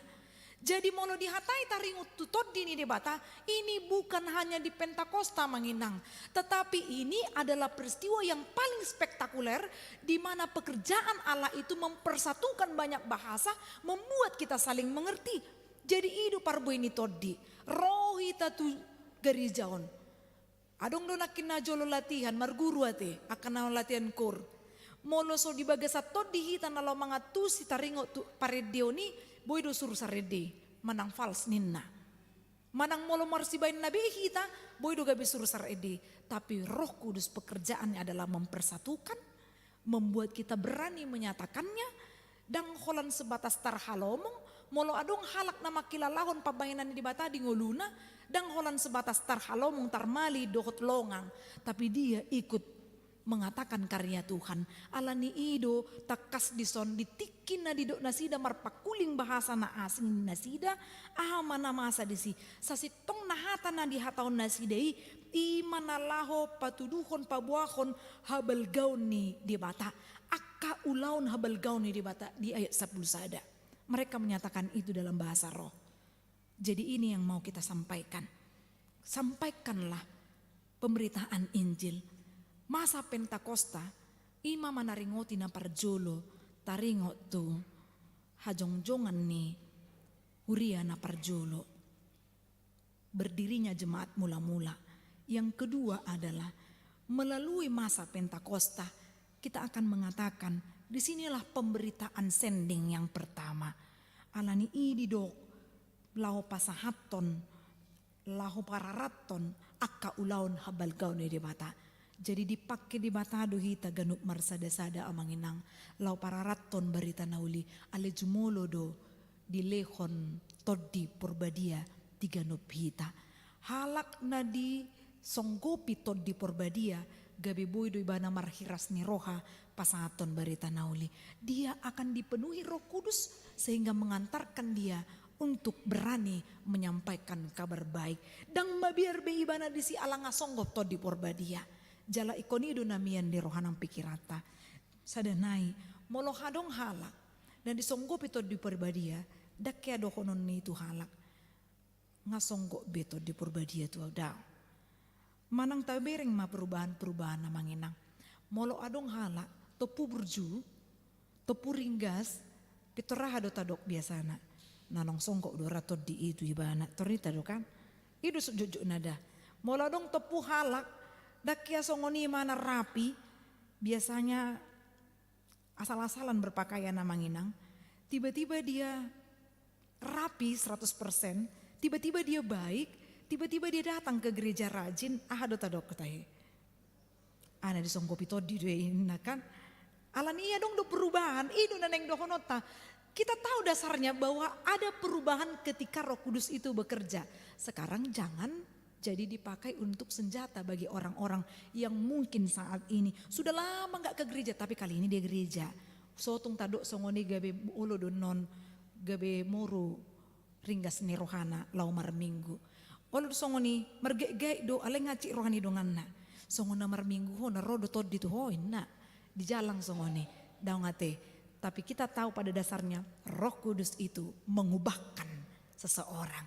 Jadi molo dihatai taringot tu Tondi ni Debata, ini bukan hanya di Pentakosta, Amang Inang, tetapi ini adalah peristiwa yang paling spektakuler, di mana pekerjaan Allah itu mempersatukan banyak bahasa, membuat kita saling mengerti. Jadi i do parbue ni Tondi, ro hita tu gareja on. Adong do nangkin na jolo latihan, marguru ate, angka na latihan koor. Molo so di bagasan Tondi hita na laho mangantusi taringot tu parendeon i, boi do suru sarende, manang fals ninna. Manang molo marsibaen na be hita, boi do gabe suru sarende. Tapi Roh Kudus pekerjaannya adalah mempersatukan, membuat kita berani menyatakannya. Ndang holan sebatas tarhalomong, molo adong halak na mangkilalahon pambahenan ni Debata di ngoluna, ndang holan sebatas tarhalomong, tarmali dohot longang, tapi dia ikut mengatakan karya Tuhan. Alani i do tangkas dison di tingki na didok nasida marpangkuling bahasa na asing nasida, aha ma na masa disi? Sasintongna hata na dihatahon nasida i, i ma na laho patuduhon, paboahon habalgaon ni Debata, angka ulaon habalgaon ni Debata di ayat sampulu sada. Mereka menyatakan itu dalam bahasa roh. Jadi ini yang mau kita sampaikan. Sampaikanlah pemberitaan Injil. Masa Pentakosta, i ma manaringoti na parjolo, taringot tu hajongjongan ni huria na parjolo, berdirinya jemaat mula-mula. Yang kedua adalah melalui masa Pentakosta, kita akan mengatakan, di sinilah pemberitaan sending yang pertama. Alani i didok, laho pasahathon, laho pararathon angka ulaon habalgaon ni Debata. Jadi dipangke Debata do hita ganup marsadasada, Amang Inang, laho pararathon barita na uli, alai jumolo do dilehon Tondi Porbadia di ganup hita. Halak na disonggopi Tondi Porbadia, gabe boi do ibana marhiras ni roha pasahathon barita na uli. Dia akan dipenuhi Roh Kudus sehingga mengantarkan dia untuk berani menyampaikan kabar baik. Ndang mabiar be ibana disi ala nga songgop Tondi Porbadia. Jala ingkon i do na mian di roha nang pikiranta. Sada nai, molo adong halak na disonggopi Tondi Porbadia, ndang hea dohonon ni i tu halak, nga songgop be Tondi Porbadia tu ahu, daong. Manang tabereng ma perubahan-perubahan, Amang Inang. Molo adong halak tompu burju, tompu ringgas, pintor aha do tadok biasana? Na naung songgop do ra Tondi i tu ibana, tor hita do kan? I do jotjotna da. Molo adong tompu halak, ndang hea songon i ma na rapi, biasanya asal-asalan berpakaian, Amang Inang, tiba-tiba dia rapi seratus persen, tiba-tiba dia baik, tiba-tiba dia datang ke gereja rajin, aha do tadok tahe? Ah, na disonggopi Tondi do i, ninna kan. Alani i adong do perubahan, i do na naeng dohononta. Kita tahu dasarnya bahwa ada perubahan ketika Roh Kudus itu bekerja. Sekarang jangan jadi dipakai untuk senjata bagi orang-orang yang mungkin saat ini sudah lama nggak ke gereja, tapi kali ini dia gereja. So tung tadok songon i gabe olo do non gabe moru ringgas ni rohana laho marminggu. Olo do songon i, margaitgait do, alai nga hansit roha ni donganna. Songon na marminggu ho, na ro do Tondi tu ho, inna. Dijalang songon i. Daong ate. Tapi kita tahu pada dasarnya Roh Kudus itu mengubahkan seseorang.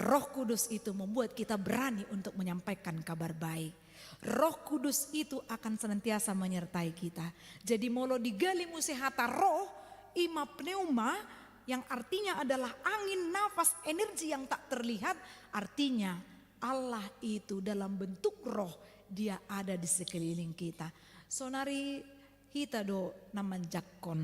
Roh Kudus itu membuat kita berani untuk menyampaikan kabar baik. Roh Kudus itu akan senantiasa menyertai kita. Jadi molo digali muse hata roh, i ma pneuma, yang artinya adalah angin, nafas, energi yang tak terlihat, artinya Allah itu dalam bentuk roh, Dia ada di sekeliling kita. Sonari hita do na manjangkon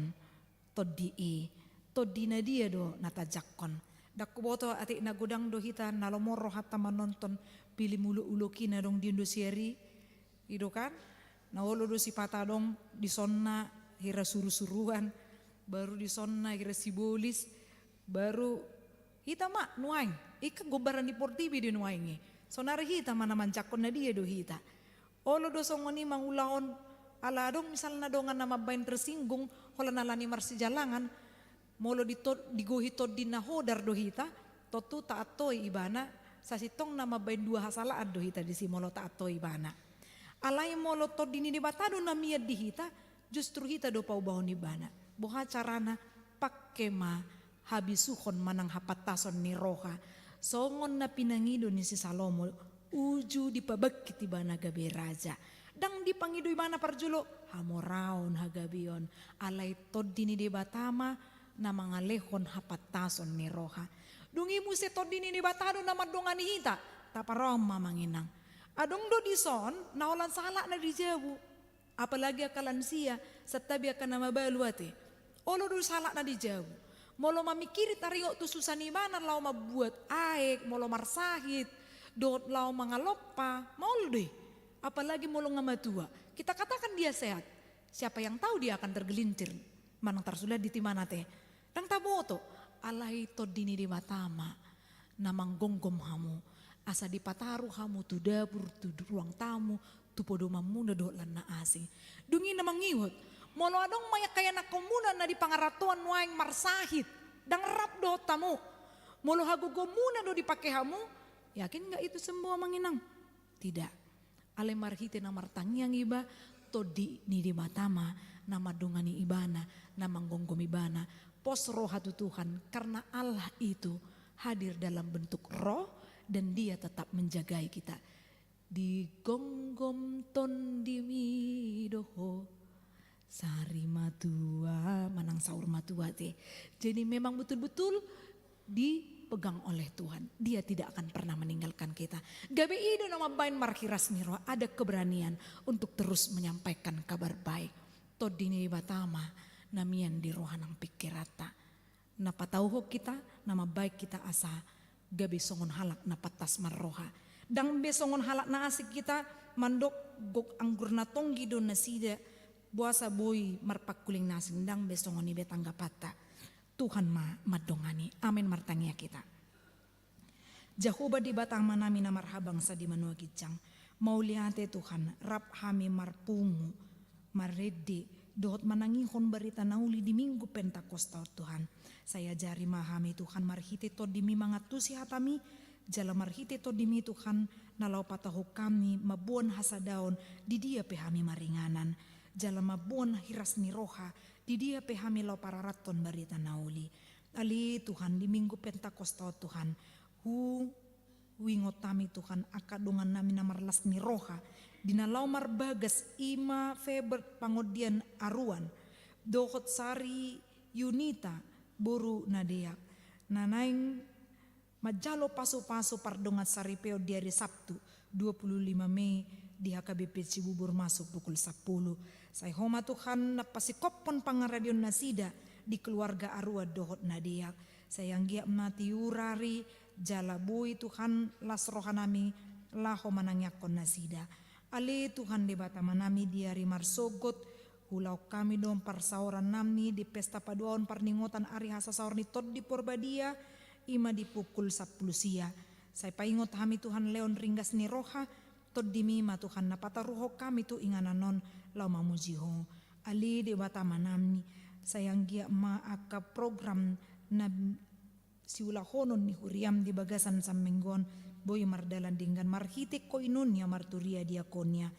Tondi i, Tondi na dia do na tajangkon. Ndang huboto atik na godang do hita na lomo rohanta manonton pilim ulok-ulok i na adong di Indosiar i, i do kan? Na olo do sipata adong disonna hira suru-suruan, baru disonna hira sibolis, baru hita ma nuaeng, i kan gombaran ni portibi do nuaeng i. Sonari hita ma na manjangkon na dia do hita. Olo do songon i mangulahon, ala adong misalna dongan na mambaen tersinggung, holan ala ni marsijalangan, molo dito-, digohi Tondi na hodar do hita, tontu taantoi ibana, sasintongna mambaen dua hasalaan do hita disi molo taantoi ibana. Alai molo Tondi ni Debata do na mian di hita, justru hita do paubahon ibana. Boha carana? Pangke ma habisuhon manang hapantason ni roha. Songon na pinangido ni si Salomo, uju dipabangkit ibana gabe raja. Ndang dipangido ibana parjolo hamoraon, hagabeon, alai Tondi ni Debata ma na mangalehon hapantason ni roha. Dung i muse Tondi ni Debata do na mandongani hita, taparrohahon ma amang inang. Adong do dison na holan sahalakna di jabu. Apalagi angka lansia, santabi angka na mabalu ate. Olo do sahalakna di jabu. Molo mamingkiri taringot tu susa ni ibana laho mambuat aek, molo marsahit, dohot laho mangalompa, maol do i. Apalagi molo nga matua. Kita katakan dia sehat. Siapa yang tahu dia akan tergelincir. Manang tarsulat di timana ate. Ndang taboto. Alai Tondi ni Debata ma na manggomgom hamu, asa dipataru hamu tu dapur, tu ruang tamu, tu podomanmuna dohot lan na asing. Dung i na mangihut, molo adong ma angka ianakhonmuna na di pangarantoan nuaeng marsahit, ndang rap dohot hamu. Molo hagogoonmuna do dipangke hamu, yakin nggak itu sembuh amang inang? Tidak. Alai marhite na martangiang iba, Tondi ni Debata ma na mandongani ibana, na manggomgom ibana. Pos roha tu Tuhan, karena Allah itu hadir dalam bentuk roh dan Dia tetap menjagai kita. Digomgom Tondimi do ho, sari matua manang saur matua ate. Jadi memang betul-betul dipegang oleh Tuhan. Dia tidak akan pernah meninggalkan kita. Gabe i do na mambaen marhiras ni roha, ada keberanian untuk terus menyampaikan kabar baik. Tondi ni Debata ma na mian di roha nang pingkiranta. Na patauhon hita, na mambaen hita asa gabe songon halak na pantas marroha. Ndang be songon halak na asing hita mandok gok anggur na tonggi do nasida, boasa boi marpangkuling na asing, ndang be songon i be tanggapanta. Tuhan ma mandongani. Amen. Martangiang hita. Jahowa Debata Amanami na marhabangsa di banua ginjang, mauliate Tuhan, rap hami marpungu, marende, dohot manangihon barita na uli di Minggu Pentakosta on Tuhan. Sai ajari ma hami Tuhan marhite Tondimi mangantusi hatami, jala marhite Tondimi Tuhan na laho patauhon hami mamboan hasadaon di dia pe hami maringanan, jala mamboan hiras ni roha di dia pe hami laho pararathon barita na uli. Ale Tuhan, di Minggu Pentakosta on Tuhan, hu-, huingot hami Tuhan angka dongannami na marlas ni roha, di na laho marbagas, i ma Febert Pangondian Aruan, dohot Sari Yunita boru Nadeak, na naeng manjalo pasupasu pardongansaripeon di ari Sabtu, dua puluh lima Mei, di H K B P Cibubur masuk pukul sampulu. Sai Ho ma Tuhan na pasingkophon pangaradion nasida di keluarga Aruan dohot Nadeak. Sai anggiat ma tiur ari jala boi Tuhan las rohanami laho manangiangkon nasida. Ale Tuhan Debata Amanami, di ari marsogot, huulahon hami do parsaorannami di pesta paduahon parningotan ari hasasaor ni Tondi Porbadia, i ma di pukul sampulu sia. Sai paingot hami Tuhan lehon ringgas ni roha, Tondimi ma Tuhan na pataruhon hami tu inganan on laho mamuji Ho. Ale Debata Amanami, sai anggiat ma angka program na siulahonon ni huriam di bagasan samminggu on, boi mardalan denggan marhite koinonia marturia diakonia.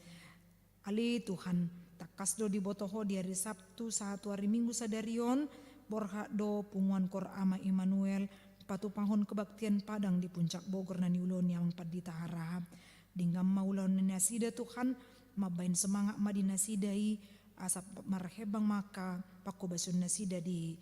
Ale Tuhan, tangkas do diboto Ho di ari Sabtu sahat tu ari Minggu sadari on, borhat do punguan Koor Ama Immanuel patupahon kebaktian padang di Puncak Bogor na niulahon ni Amang Pandita Harahap. Denggan ma ulaon ni nasida Tuhan, mambahen semangat ma di nasida i, asa marhembang ma angka panghobasion nasida di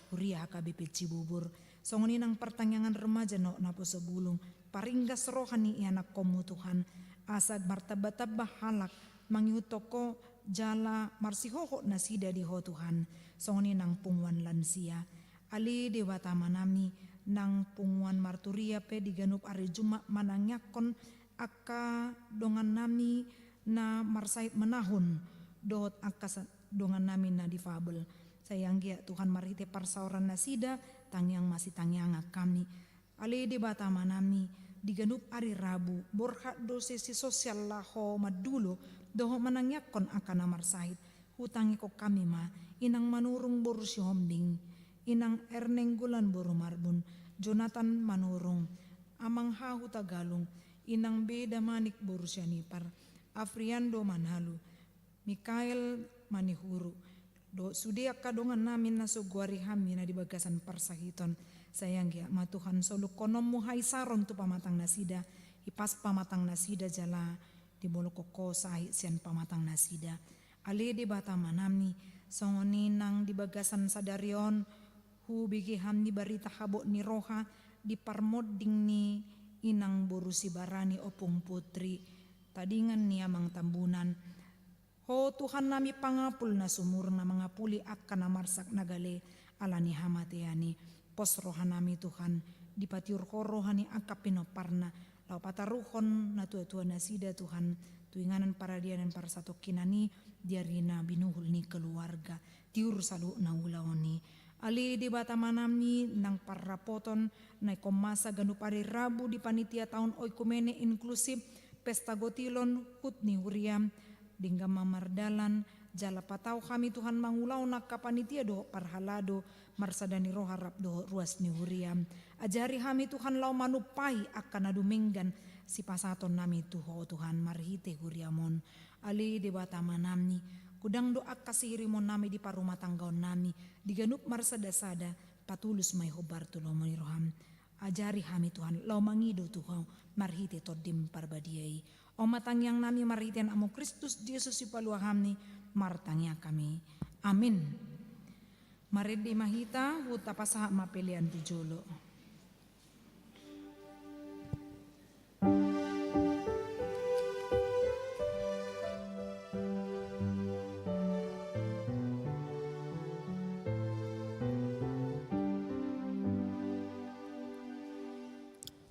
huria H K B P Cibubur. Songon i nang partangiangan remaja na naposobulung, paringgas roha ni ianakkonmu Tuhan, asa martamba-tamba halak mangihuthon Ho jala marsihohot nasida di Ho Tuhan. Songon i nang punguan lansia. Ale Debata Amanami, nang punguan marturia pe di ganup ari Jumat manangiangkon angka dongannami na marsahit menahun dohot angka sa-, dongannami na difabel. Sai anggiat Tuhan marhite parsaoran nasida, tangiang masitangiangan hami. Ale Debata Amanami, di ganup ari Rabu, borhat do sesi sosial laho mandulo dohot manangiangkon angka na marsahit. Hutangihon hami ma, Inang Manurung boru Sihombing, Inang Erneng Golan boru Marbun, Jonathan Manurung, Amang H Hutagalung, Inang B Damanik boru Sianipar, Afriando Manalu, Mikael Manihuru, dohot sude angka dongannami na so goari hami na di bagasan parsahiton. Sai anggiat ma Tuhan soluhononmu haisaron tu pamatang nasida, hipas pamatang nasida jala dibolongkon Ho sahit sian pamatang nasida. Ale Debata Amanami, songon i nang di bagasan sadari on, hubege hami barita habot ni roha di parmonding ni Inang boru Sibarani Ompung Putri, tadingan ni Amang Tambunan. Ho Tuhannami pangapul na sumurung na mangapuli angka na marsak na gale ala ni hamatean i. Pos rohanami Tuhan, dipatiur Ho roha ni angka pinomparna, laho pataruhon natua-tua nasida Tuhan, tu inganan paradianan parsatongkinan i, di ari na binuhul ni keluarga, tiur saluhutna ulaon i. Ale Debata Amanami, nang parrapoton na ingkon masa ganup ari Rabu di panitia taon oikumene inklusif, pesta gotilon hut ni huriam, denggan ma mardalan, jala patau hami Tuhan mangulahon angka panitia dohot parhalado, marsada ni roha rap dohot ruas ni huriam. Ajari hami Tuhan laho manumpahi angka na dumenggan sipasahatonnami tu Ho Tuhan marhite huriam on. Ale Debata Amanami, godang do angka sihirimonnami di parumatanggaonnami, di ganup marsada-sada, patulus ma i hombar tu lomo ni roham. Ajari hami Tuhan, laho mangido tu Ho, marhite Tondim Parbadia i. On ma tangiangnami marhite Anakmu Kristus Jesus Sipalua hami, martangiang hami. Amin. Marende ma hita, huta pasahat ma pelean tu jolo.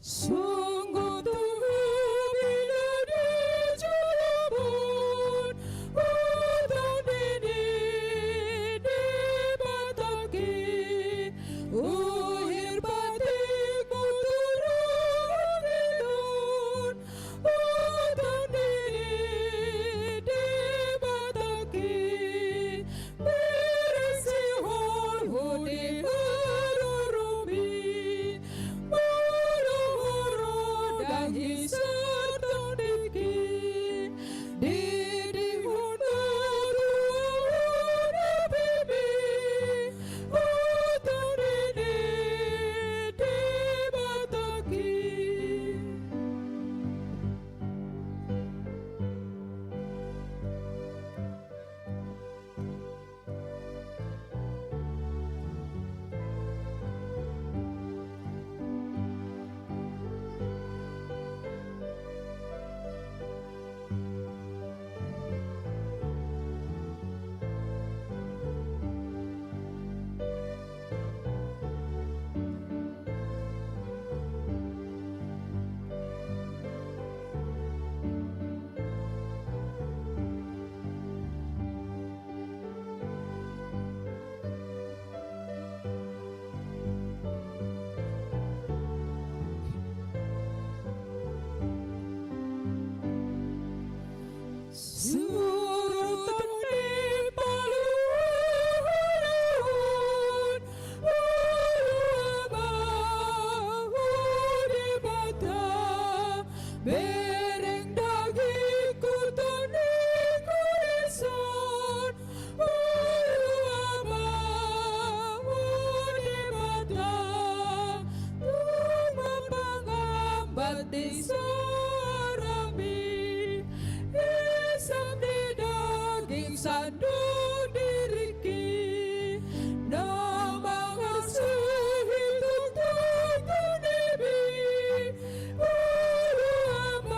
Sungguh tuhu bina di jolomon, utang dini di batangki, uhir batik muturun itun, utang dini di batangki, berisi holho di ururumi, muru-muru Bereng dagingku tu ningku dison. Olo Ama, olo Debata, tung ma pangambat di sorami. Isap ni daging sandok di ringki, na mangarsuhi tungtungtu nibi. Olo Ama,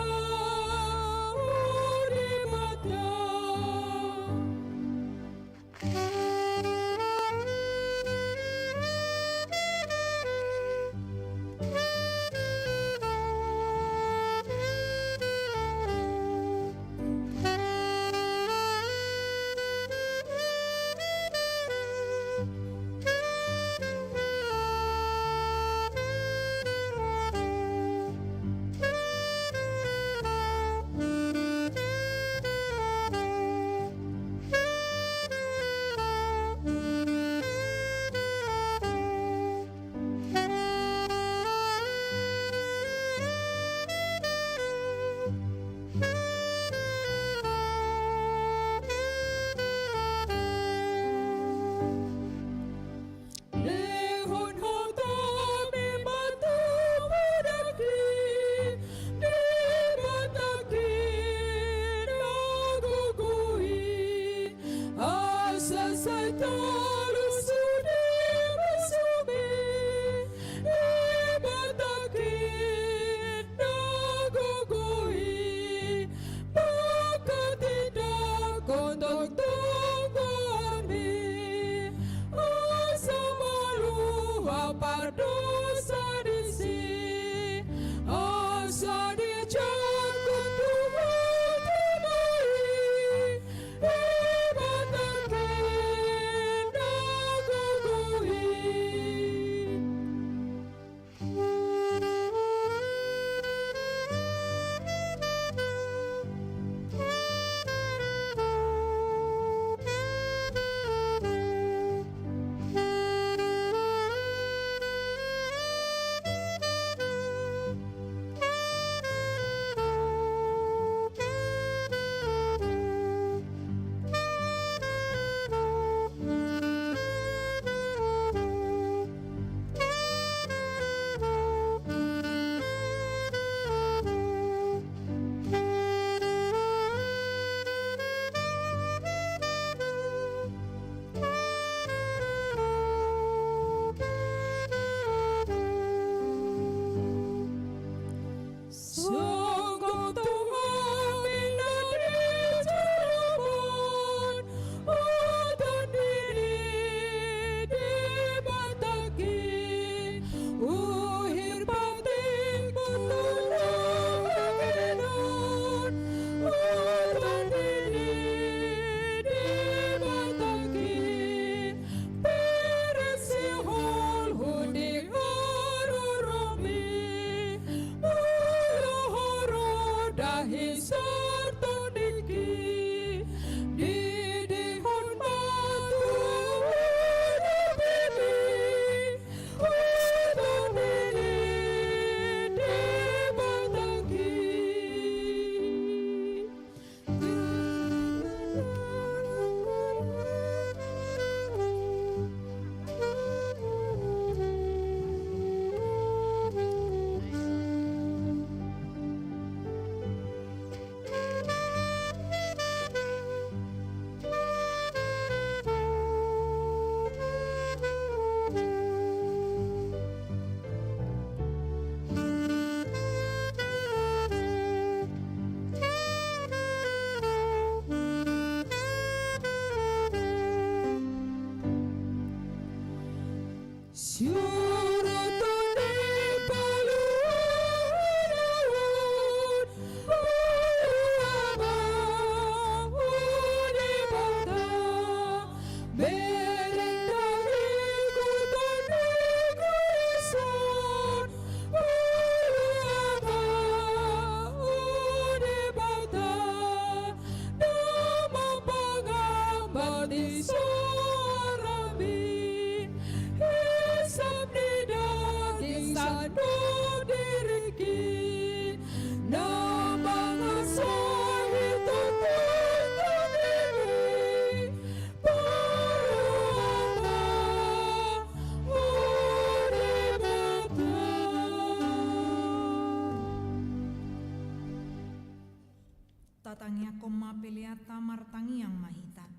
Tangiangkon ma peleanta, martangiang ma hita.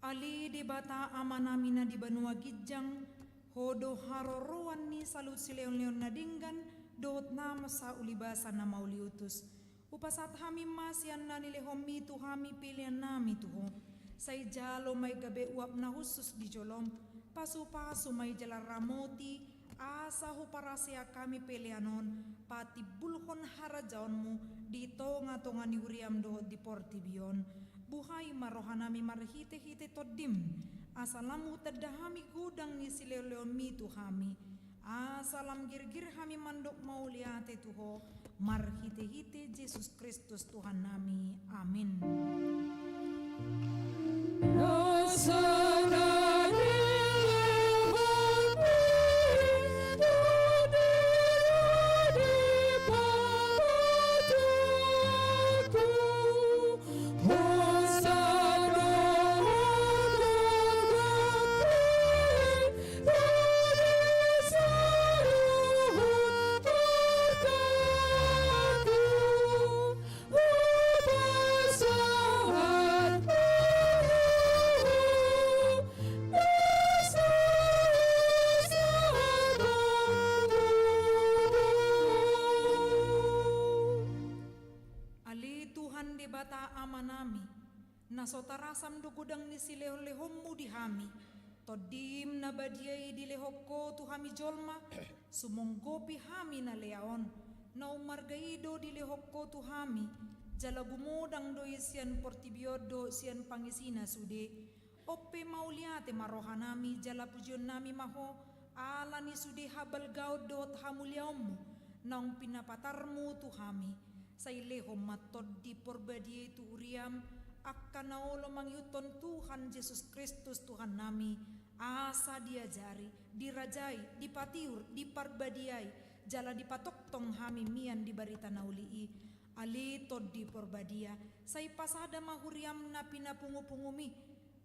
Ale Debata Amanami na di banua ginjang, Ho do haroroan ni saluhut silehonlehon na denggan dohot nasa ulibasa na mauliutus. Hupasahat hami ma sian na nilehonMi tu hami peleannami tu Ho. Sai jalo ma i gabe uap na hushus di joloM. Pasupasu ma i jala ramoti, asa huparasea hami pelean on patimbulhon harajaonMu di tongatonga ni huriaM dohot di portibi on. Buhai ma rohanami marhitehite TondiM, asa lam hutanda hami godang ni silehonlehonMi tu hami, asa lam girgir hami mandok mauliate tu Ho, marhitehite Jesus Kristus Tuhannami. Amin. Ale Tuhan Debata Amanami, na so tarasam do godang ni silehonlehonMu di hami, TondiM na badia i dilehon Ho tu hami jolma, sumonggopi hami na lea on, na ummarga i do dilehon Ho tu hami, jala gumodang do i sian portibi on dohot sian pangisina sude. On pe mauliate ma rohanami jala pujionnami ma Ho, ala ni sude habalgaon dohot hamuliaonMu, naung pinapatarMu tu hami. Sai lehon ma Tondi Porbadia i tu huriaM, angka na olo mangihuthon Tuhan Jesus Kristus Tuhannami, asa diajari, dirajai, dipatiur, diparbadiai, jala dipatongtong hami mian di barita na uli i. Ale Tondi Porbadia, sai pasada ma huriaM na pinapungupunguMi,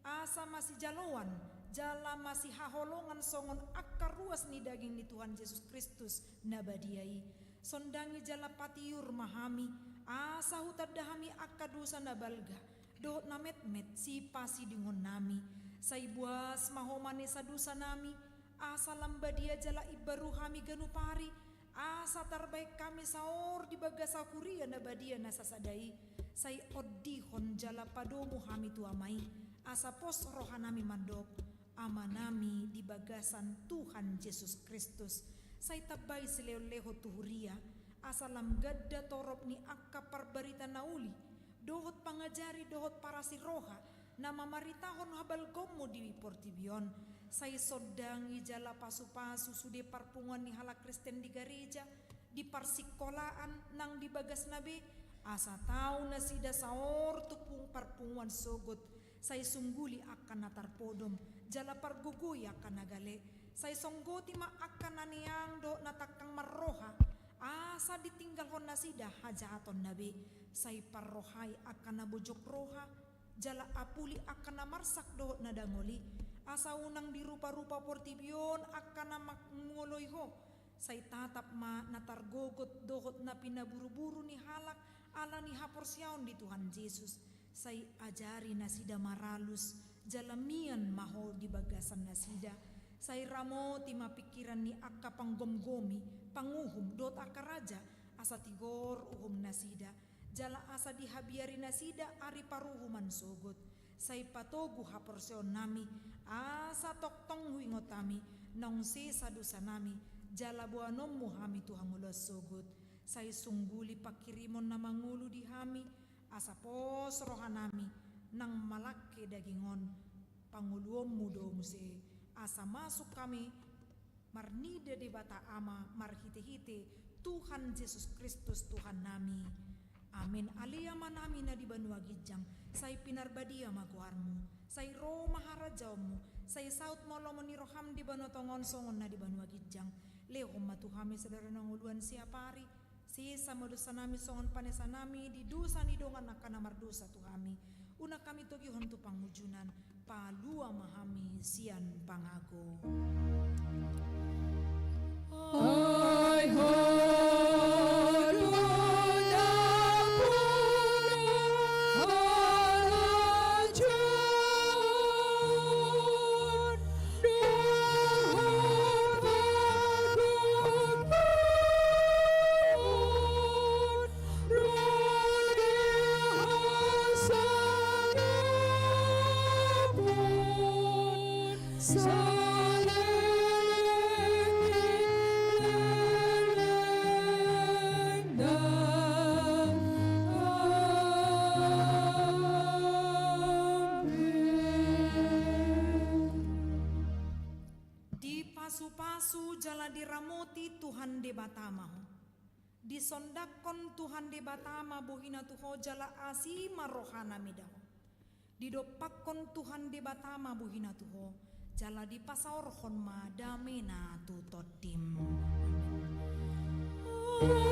asa masijaloan, jala masihaholongan songon angka ruas ni daging ni Tuhan Jesus Kristus na badia i. Sondangi jala patiur ma hami, asa hutanda hami angka dosa na balga, dohot na metmet sipasidingonnami. Sai boas ma Ho manesa dosanami, asa lam badia jala imbaru hami ganup ari, asa tarbahen hami saor di bagasan huria na badia na sasada i. Sai ondihon jala padomu hami tu Ama i, asa pos rohanami mandok, Amanami di bagasan Tuhan Jesus Kristus. Sai tambai silehonlehon tu huria, asa lam ganda torop ni angka parbarita na uli, dohot pangajari dohot parasi roha, na mamaritahon habalgaonMu di portibi on. Sai sondangi jala pasupasu sude parpunguan ni halak Kristen di gareja, di parsingkolaan nang di bagasna be, asa tau nasida saor tu pung-, parpunguan sogot. Sai sungguli angka na tarpodom, jala pargogoi angka na gale. Sai songgoti ma angka na neang dohot na tangkang marroha, asa ditinggalhon nasida hajahatonna be. Sai parrohai angka na bojok roha, jala apuli angka na marsak dohot na dangol i, asa unang diruparupa portibi on angka na mangoloi Ho. Sai tatap ma na targogot dohot na pinaburuburu ni halak ala ni haporseaon di Tuhan Jesus. Sai ajari nasida maralus, jala mian ma Ho di bagasan nasida. Sai ramoti ma pingkiran ni angka panggomgomi, panguhum dohot angka raja, asa tigor uhum nasida, jala asa dihabiari nasida ari paruhuman sogot. Sai patogu haporseaonnami, asa tongtong huingot hami, naung sesa dosanami, jala boanonMu hami tu hangoluan sogot. Sai sungguli pangkirimon na mangolu di hami, asa pos rohanami, nang malangke daging on, pangoluonMu do muse, asa masuk hami marnida Debata Ama marhitehite Tuhan Jesus Kristus Tuhannami. Amin. Ale Amanami na di banua ginjang, sai pinarbadia ma goarMu, sai ro ma harajaonMu, sai saut ma lomo ni rohaM di banua tonga on songon na di banua ginjang. Lehon ma tu hami sadari on hangoluan siapari, sesa ma dosanami songon panesanami di dosa ni dongan angka na mardosa tu hami. Unang hami togihon tu pangunjunan, palua ma hami sian pangago. Ai Ho do dapotan Diramoti Tuhan Debata ma ho. Disondanghon Tuhan Debata ma bohina tu ho jala asi ma rohana mida ho. Didompakhon Tuhan Debata ma bohina tu ho jala dipasaorhon ma damena tu tondim. Amen.